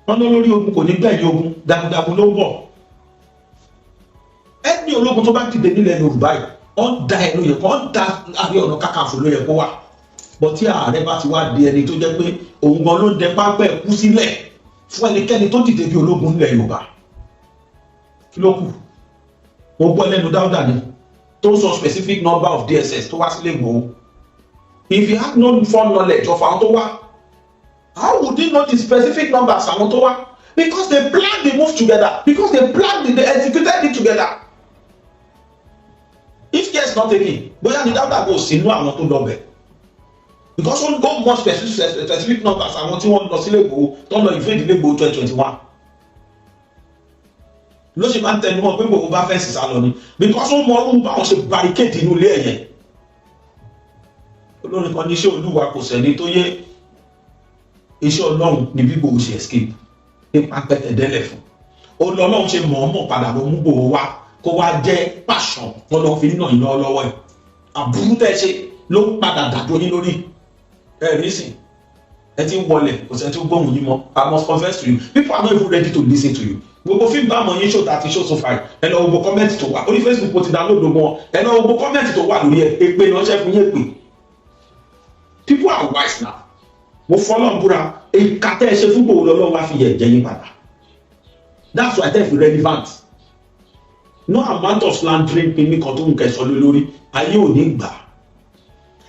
Wọn ní olórí ogun kò ní gbẹ̀yìn ogun, jagunjagun ló ń bọ̀. Ẹni ológun tó bá dìde nílẹ̀ Yorùbá yìí, ọ̀n da ẹ̀ ló yẹ kó ọ̀n da Ààrẹ Ọ̀nà Kakanfò ló yẹ kó wà bọ́. Tí ààrẹ bá ti wá di ẹni tó jẹ́ pé òun gan ló ń dẹ pápẹ́ kú sílẹ̀ fún ẹnikẹ́ni tó dìde bí ológun nílẹ̀ Yorùbá, kí ló kù? Mo gbọ́ lẹ́nu Dáúdà ni tó sọ specific number of DSS tó wá sílé Ìgbòho. If you had no full knowledge of àwọn tó wá, how would you know the specific numbers àwọn tó wá? Because they planned the move together, because they planned it, they executed it together. If care is not taken, bóyá ni Dáúdà kò sínú àwọn tó lọ bẹ̀, because wọ́n go more specific numbers àwọn tí wọ́n lọ sílé Ìgbòho, tó ń lọ invade ilé Ìgbòho 2021. Ló ṣe máa ń tẹnu mọ́ pé Ìgbòho bá fẹ́ sísá lọ ni, because ó mọ ọdún báwọn ṣe barricade inú ilé ẹ̀yẹn. Olórin kan ní iṣẹ́ Olúwa kò sẹ́ni tó yé, iṣẹ́ Ọlọ́run ní bí Ìgbòho ṣe escape nípa pẹ́tẹ́dẹ́lẹ̀ fún Ọlọ́run, ṣe mọ̀ọ́mọ̀ padà lọ mú Ìgbòho wá kó wá jẹ́ pàṣán lọ́dọ̀ fi nínà iná lọ́wọ́ ẹ̀. Àbúrú tẹ́ ṣe ló padà dàdó yín lórí ẹ rí sìn, ẹ ti ń wọlẹ̀, kò sẹ́ni tó gbóhùn yín mọ́. I must confess to you, people are not even ready to listen to you. Gbogbo fíìmù bá mọ̀ yín ṣòtà àti ṣó so far, ẹ lọ gbogbo comment tó wà orí Facebook, ó ti download gbogbo wọn. Ẹ lọ gbogbo comment tó wà lórí ẹ, èpè ránṣẹ́ fún yín, èpè. People are wise now. Mo fọlọ́n búra, ìka tẹ́ ẹ ṣe fún gbòòrò, Ọlọ́run wá fi yẹ jẹ́ yín padà. That's why tẹ́ fi relevant. No amount of slandering pé mi kan tó ń kẹsọ lórí ayé ò ní gbà.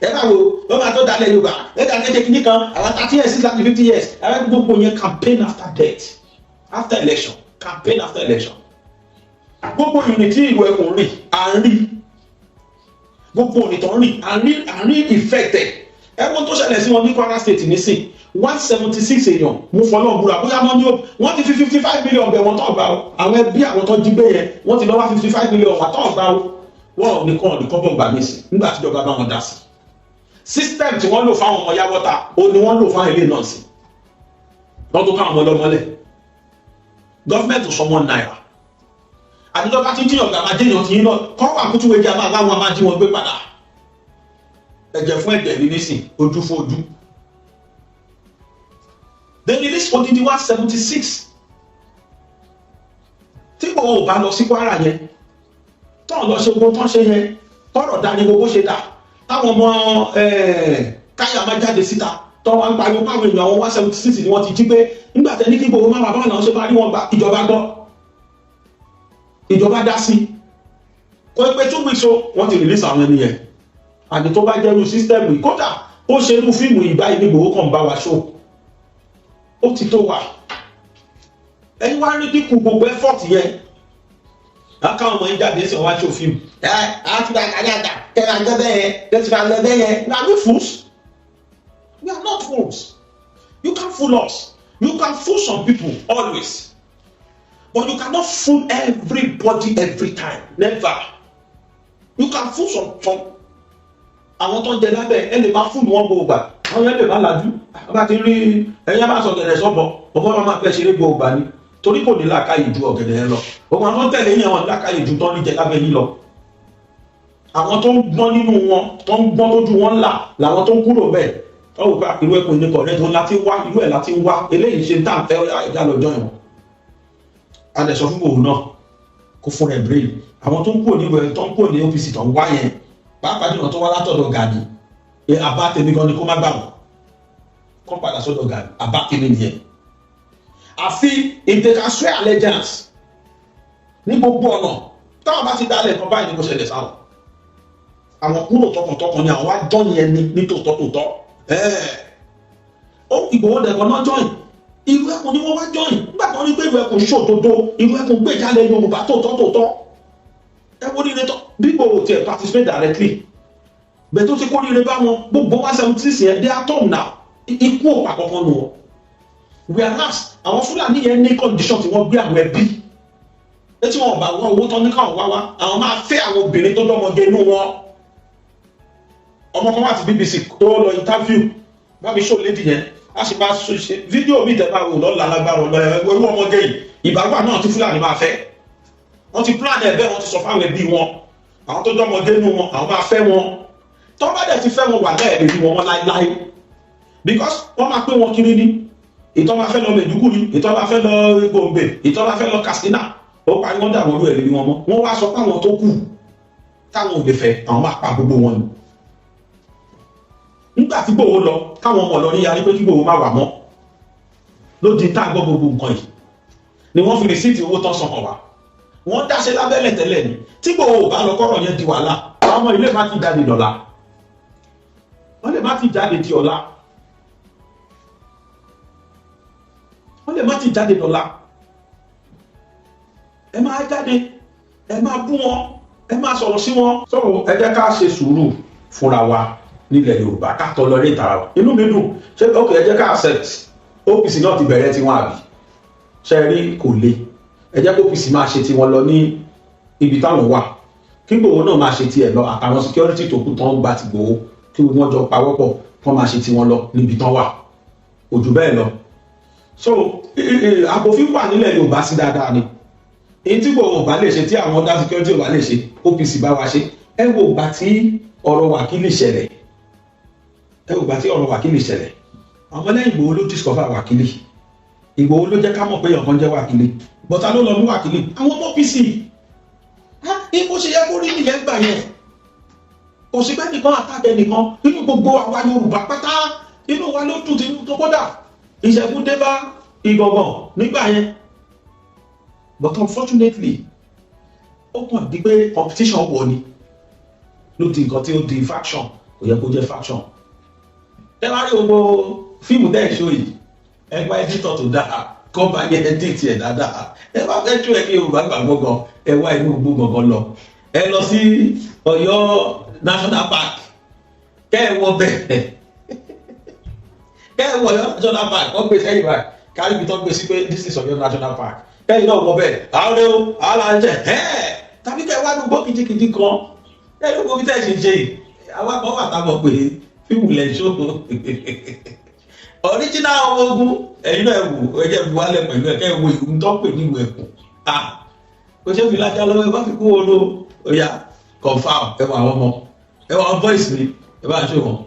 Ẹ bá wo, wọ́n máa tó dalẹ̀ Yorùbá, ẹ dà kéde kìíní kan, àwọn 30 years láti 50 years, àwọn gbogbo yẹn, campaign after death, after election, campaign after election. Gbogbo ìrìn tí ìlú ẹkùn rìn, à ń rí gbogbo òrìn tó ń rìn, à ń rí effect ẹ̀. Ẹ̀wọ̀n tó ṣẹlẹ̀ sí wọn ní Kwara State nísìn, 176 èèyàn, mo fọlọ́ búra, bóyá wọ́n ní ó wọ́n ti fi 55 million bẹ̀ wọ́n tó gbà ó. Àwọn ẹbí àwọn tó jí gbé yẹn, wọ́n ti lọ wá 55 million wà tó gbà ó. Wọ́n ò ní kọ́ ní kọ́bọ̀ gbà mí sí nígbà tíjọba bá wọn dá sí. System tí wọ́n lò fáwọn ọmọ Yàwọ́ta, ó ní wọ́n lò fáwọn ilé náà sí. Wọ́n tó káwọn ọmọ ọlọ́mọlẹ̀, government sọ ₦1. Àtijọba tí jíyàn gbà máa jẹ́yàn tí yín náà kọ́ wà kútú wẹ́jẹ́, a máa láwọn máa jí wọn gbé padà. Ẹ̀jẹ̀ fún ẹ̀jẹ̀ ní nísìn, ojú fún ojú. They release odidi 176. Tí gbogbo ò bá lọ sí Kwara yẹn, tọ́ọ̀ lọ ṣe gbogbo tán ṣe yẹn, tọ́rọ̀ dání gbogbo ṣe dà, táwọn ọmọ káyà máa jáde síta, tọ́ wá ń pariwo páwọn èèyàn àwọn 176 ni wọ́n ti jí gbé, nígbà tẹ́ ní kí gbogbo máa wà, báwọn làwọn ṣe máa rí wọn gbà? Ìjọba gbọ́, ìjọba dá sí. Kò pé 2 weeks o, wọ́n ti release àwọn ẹni yẹn. Àti tó bá jẹ́ irú system yìí, kódà ó ṣe irú fíìmù yìí báyìí ní Ìgbòho kàn bá wa ṣó, ó ti tó wa. Ẹ̀yin wá rí dínkù gbogbo effort yẹn, káwọn ọmọ yín jáde sí ọwá ṣó fíìmù ẹ àti àgbà kẹrẹ àgbẹ bẹ́ẹ̀ yẹn lẹ́tí máa lọ bẹ́ẹ̀ yẹn. Are we fools? We are not fools. You can fool us, you can fool some people always, but you cannot fool everybody every time, never. You can fool some àwọn tó ń jẹ lábẹ́ ẹ lè máa fool wọn gbogbo gbà, àwọn yẹn lè má lajú. Bá ti rí ẹyẹ máa sọ ọ̀gẹ̀dẹ̀ sọ́bọ̀, ọ̀bọ máa fẹ́ ṣeré gbogbo gbà ni, torí kò ní làákàyè ju ọ̀gẹ̀dẹ̀ yẹn lọ. Gbogbo àwọn tó ń tẹ̀lé yẹn, wọn ní làákàyè ju tán ní jẹ lábẹ́ yín lọ. Àwọn tó ń gbọ́n nínú wọn, tó ń gbọ́n tójú wọn là làwọn tó ń kúrò bẹ́ẹ̀. Wọ́n wò pé irú ẹkùn ní kọ̀ọ̀rẹ́ tó láti wá, irú ẹ̀ láti wá eléyìí ṣe tá à ń fẹ́ ẹja lọ́jọ́ ìwọ̀n. A lè sọ fún òun náà kó fún rẹ̀ brain. Àwọn tó ń kúrò ní ìwẹ̀, tó ń kúrò ní OPC, tó ń wá yẹn, pàápàá jùlọ tó wá látọ̀dọ̀ Gani, àbá tèmi gan ni kó má gbà wọ́n kó padà sọ́dọ̀ Gani. Àbá tèmi nìyẹn. Àfi if they can swear allegiance ní gbogbo ọ̀nà táwọn bá ti dálẹ̀ kan báyìí ní kó ṣẹlẹ̀ sáwọn, àwọn kúrò tọkàntọkàn ni àwọn wá jọ́ yẹn ní ní tòótọ́ tòótọ́. Ó Ìgbòho dẹ̀kọ̀ náà join ìlú ẹkùn ni wọ́n wá join nígbà tó ní pé ìlú ẹkùn ṣòdodo, ìlú ẹkùn gbèjálẹ̀ Yorùbá tòótọ́ tòótọ́. Ẹ wo ní ìrètọ́ bí Ìgbòho tiẹ̀ participate directly bẹ́ẹ̀, tó ti kó ríire bá wọn, gbogbo 176 yẹn, they are tom now. Ikú ò pa kankan nù wọn. Whereas àwọn Fúlàní yẹn ní condition tí wọ́n gbé àwọn ẹbí létí wọn bá wá owó tán ní káwọn wá wá, àwọn máa fẹ́ àwọn obìnrin tó dọ́mọge inú wọn. Ọmọ kan wà tí BBC tó lọ interview, bá mi show lady yẹn, a sì máa ṣe fídíò mi tẹ́ bá wò lọ́la lágbára ọ̀lọ́. Ẹ̀rú ọmọge yìí ìbáwá náà tí Fúlàní máa fẹ́, wọ́n ti plan ẹ̀ bẹ́ẹ̀, wọ́n ti sọ fáwọn ẹbí wọn, àwọn tó dọ́mọge inú wọn, àwọn máa fẹ́ wọn. Tó bá dẹ̀ ti fẹ́ wọn, wà lẹ́ẹ̀lẹ́ rí wọn láíláí, because wọ́n máa pé wọn kiri ní ìtọ́ máa fẹ́ lọ Maiduguri, ìtọ́ máa fẹ́ lọ Gombe, ìtọ́ máa fẹ́ lọ Katsina. Ó parí, wọ́n dà wọ́n rú ẹ̀ lórí wọn mọ́. Wọ́n wá sọ pé àwọn tó kù táwọn ò lè fẹ́, àwọn máa pa gbogbo wọn ni. Nígbà tí Ìgbòho lọ, káwọn ọmọ lọ ní yarí pé kí Ìgbòho má wà mọ́, ló di tá a gbọ́ gbogbo nǹkan yìí ni wọ́n fi receipt owó tán san hàn wá. Wọ́n dáṣe lábẹ́lẹ̀ tẹ́lẹ̀ ni. Tí Ìgbòho ò bá lọ, kọ́rọ̀ yẹn di wàhálà. Àwọn ọmọ ilé má ti jáde dọ̀la, wọ́n lè má ti jáde di ọ̀la, wọ́n lè má ti jáde dọ̀la. Ẹ máa jáde, ẹ máa bú wọn, ẹ máa sọ̀rọ̀ sí wọn. Sọ̀rọ̀, ẹ jẹ́ ká ṣe sùúrù fúnra wa nílẹ̀ Yorùbá, ká tolerate ara wa. Inú mi dùn. Ṣé ok, ẹ jẹ́ ká accept OPC náà ti bẹ̀rẹ̀ tiwọn, àbí ṣe rí kò le? Ẹ jẹ́ kó OPC máa ṣe tiwọn lọ ní ibi táwọn wà, kí Ìgbòho náà máa ṣe tiẹ̀ lọ, àtàwọn security tó kù tán gba ti Ìgbòho, kí wọ́n jọ pawọ́pọ̀ kán máa ṣe tiwọn lọ níbi tán wà. Kò jù bẹ́ẹ̀ lọ. So àbòfin wà nílẹ̀ Yorùbá sí dáadáa ni. Èyí tí Ìgbòho ò bá lè ṣe, tí àwọn other security ò bá lè ṣe, OPC bá wa ṣe. Ẹ wo ìgbà tí ọ̀rọ̀ Wákìlì ṣẹlẹ̀, ẹ wo ìgbà tí ọ̀rọ̀ Wákìlì ṣẹlẹ̀, àwọn ọmọlẹ́yìn Ìgbòho ló discover Wákìlì. Ìgbòho ló jẹ́ ká mọ̀ pé ọ̀kan jẹ́ Wákìlì bọ́tà ló lọ mú Wákìlì, àwọn ọmọ OPC. Bó ṣe yẹ kó rí nìyẹn gbà yẹn. Kò sí pé nìkan àtàkẹ́ nìkan nínú gbogbo àwa Yorùbá pátá, inú wa ló dùn tí tó kódà ìṣẹ́gun dé bá Ìgangan nígbà yẹn. But unfortunately, ó kàn di pé competition wọ̀ ni, ló di nǹkan tí ó di faction. Kò yẹ kó jẹ́ faction. Tẹ́ bá rí gbogbo fíìmù tẹ́ ẹ̀ ṣó yìí, ẹ gba editor tó dáa, kọ́ bá yẹ edit ẹ̀ dáadáa. Ẹ bá fẹ́ tú ẹ kí Yorùbá gbàgbọ́ gan, ẹ wá inú gbogbo gangan lọ, ẹ lọ sí Ọ̀yọ́ National Park, kẹ́ ẹ wọ bẹ́ẹ̀, kẹ́ ẹ wọ Ọ̀yọ́ National Park. Wọ́n gbé sẹ́yìn báyìí, kárí ibi tó gbé sí pé this is Ọ̀yọ́ National Park. Kẹ́yìn náà wọ bẹ́ẹ̀, àárẹ̀ o, àárẹ̀ àjẹ ẹ̀, tàbí kẹ́ ẹ wá gbogbo kìjikìji kan ẹ ló gbogbo tẹ́ ẹ ṣe ṣe yìí. Àwa kan wà táwọn pé fíìmù lẹ̀ ṣó original ọmọ ogun. Ẹ̀yin náà wò, ẹ jẹ́ fi wálẹ̀ pẹ̀lú ẹ̀, kẹ́ ẹ wo ìlú tó pè ní ìwé ẹ̀kún. Ah, kò ṣe fi lájà lọ́wọ́, ẹ bá fi kú wo ló. Ó yá, confam, ẹ wọ àwọn ọmọ, ẹ wọ àwọn boys mi, ẹ bá ṣe wọn.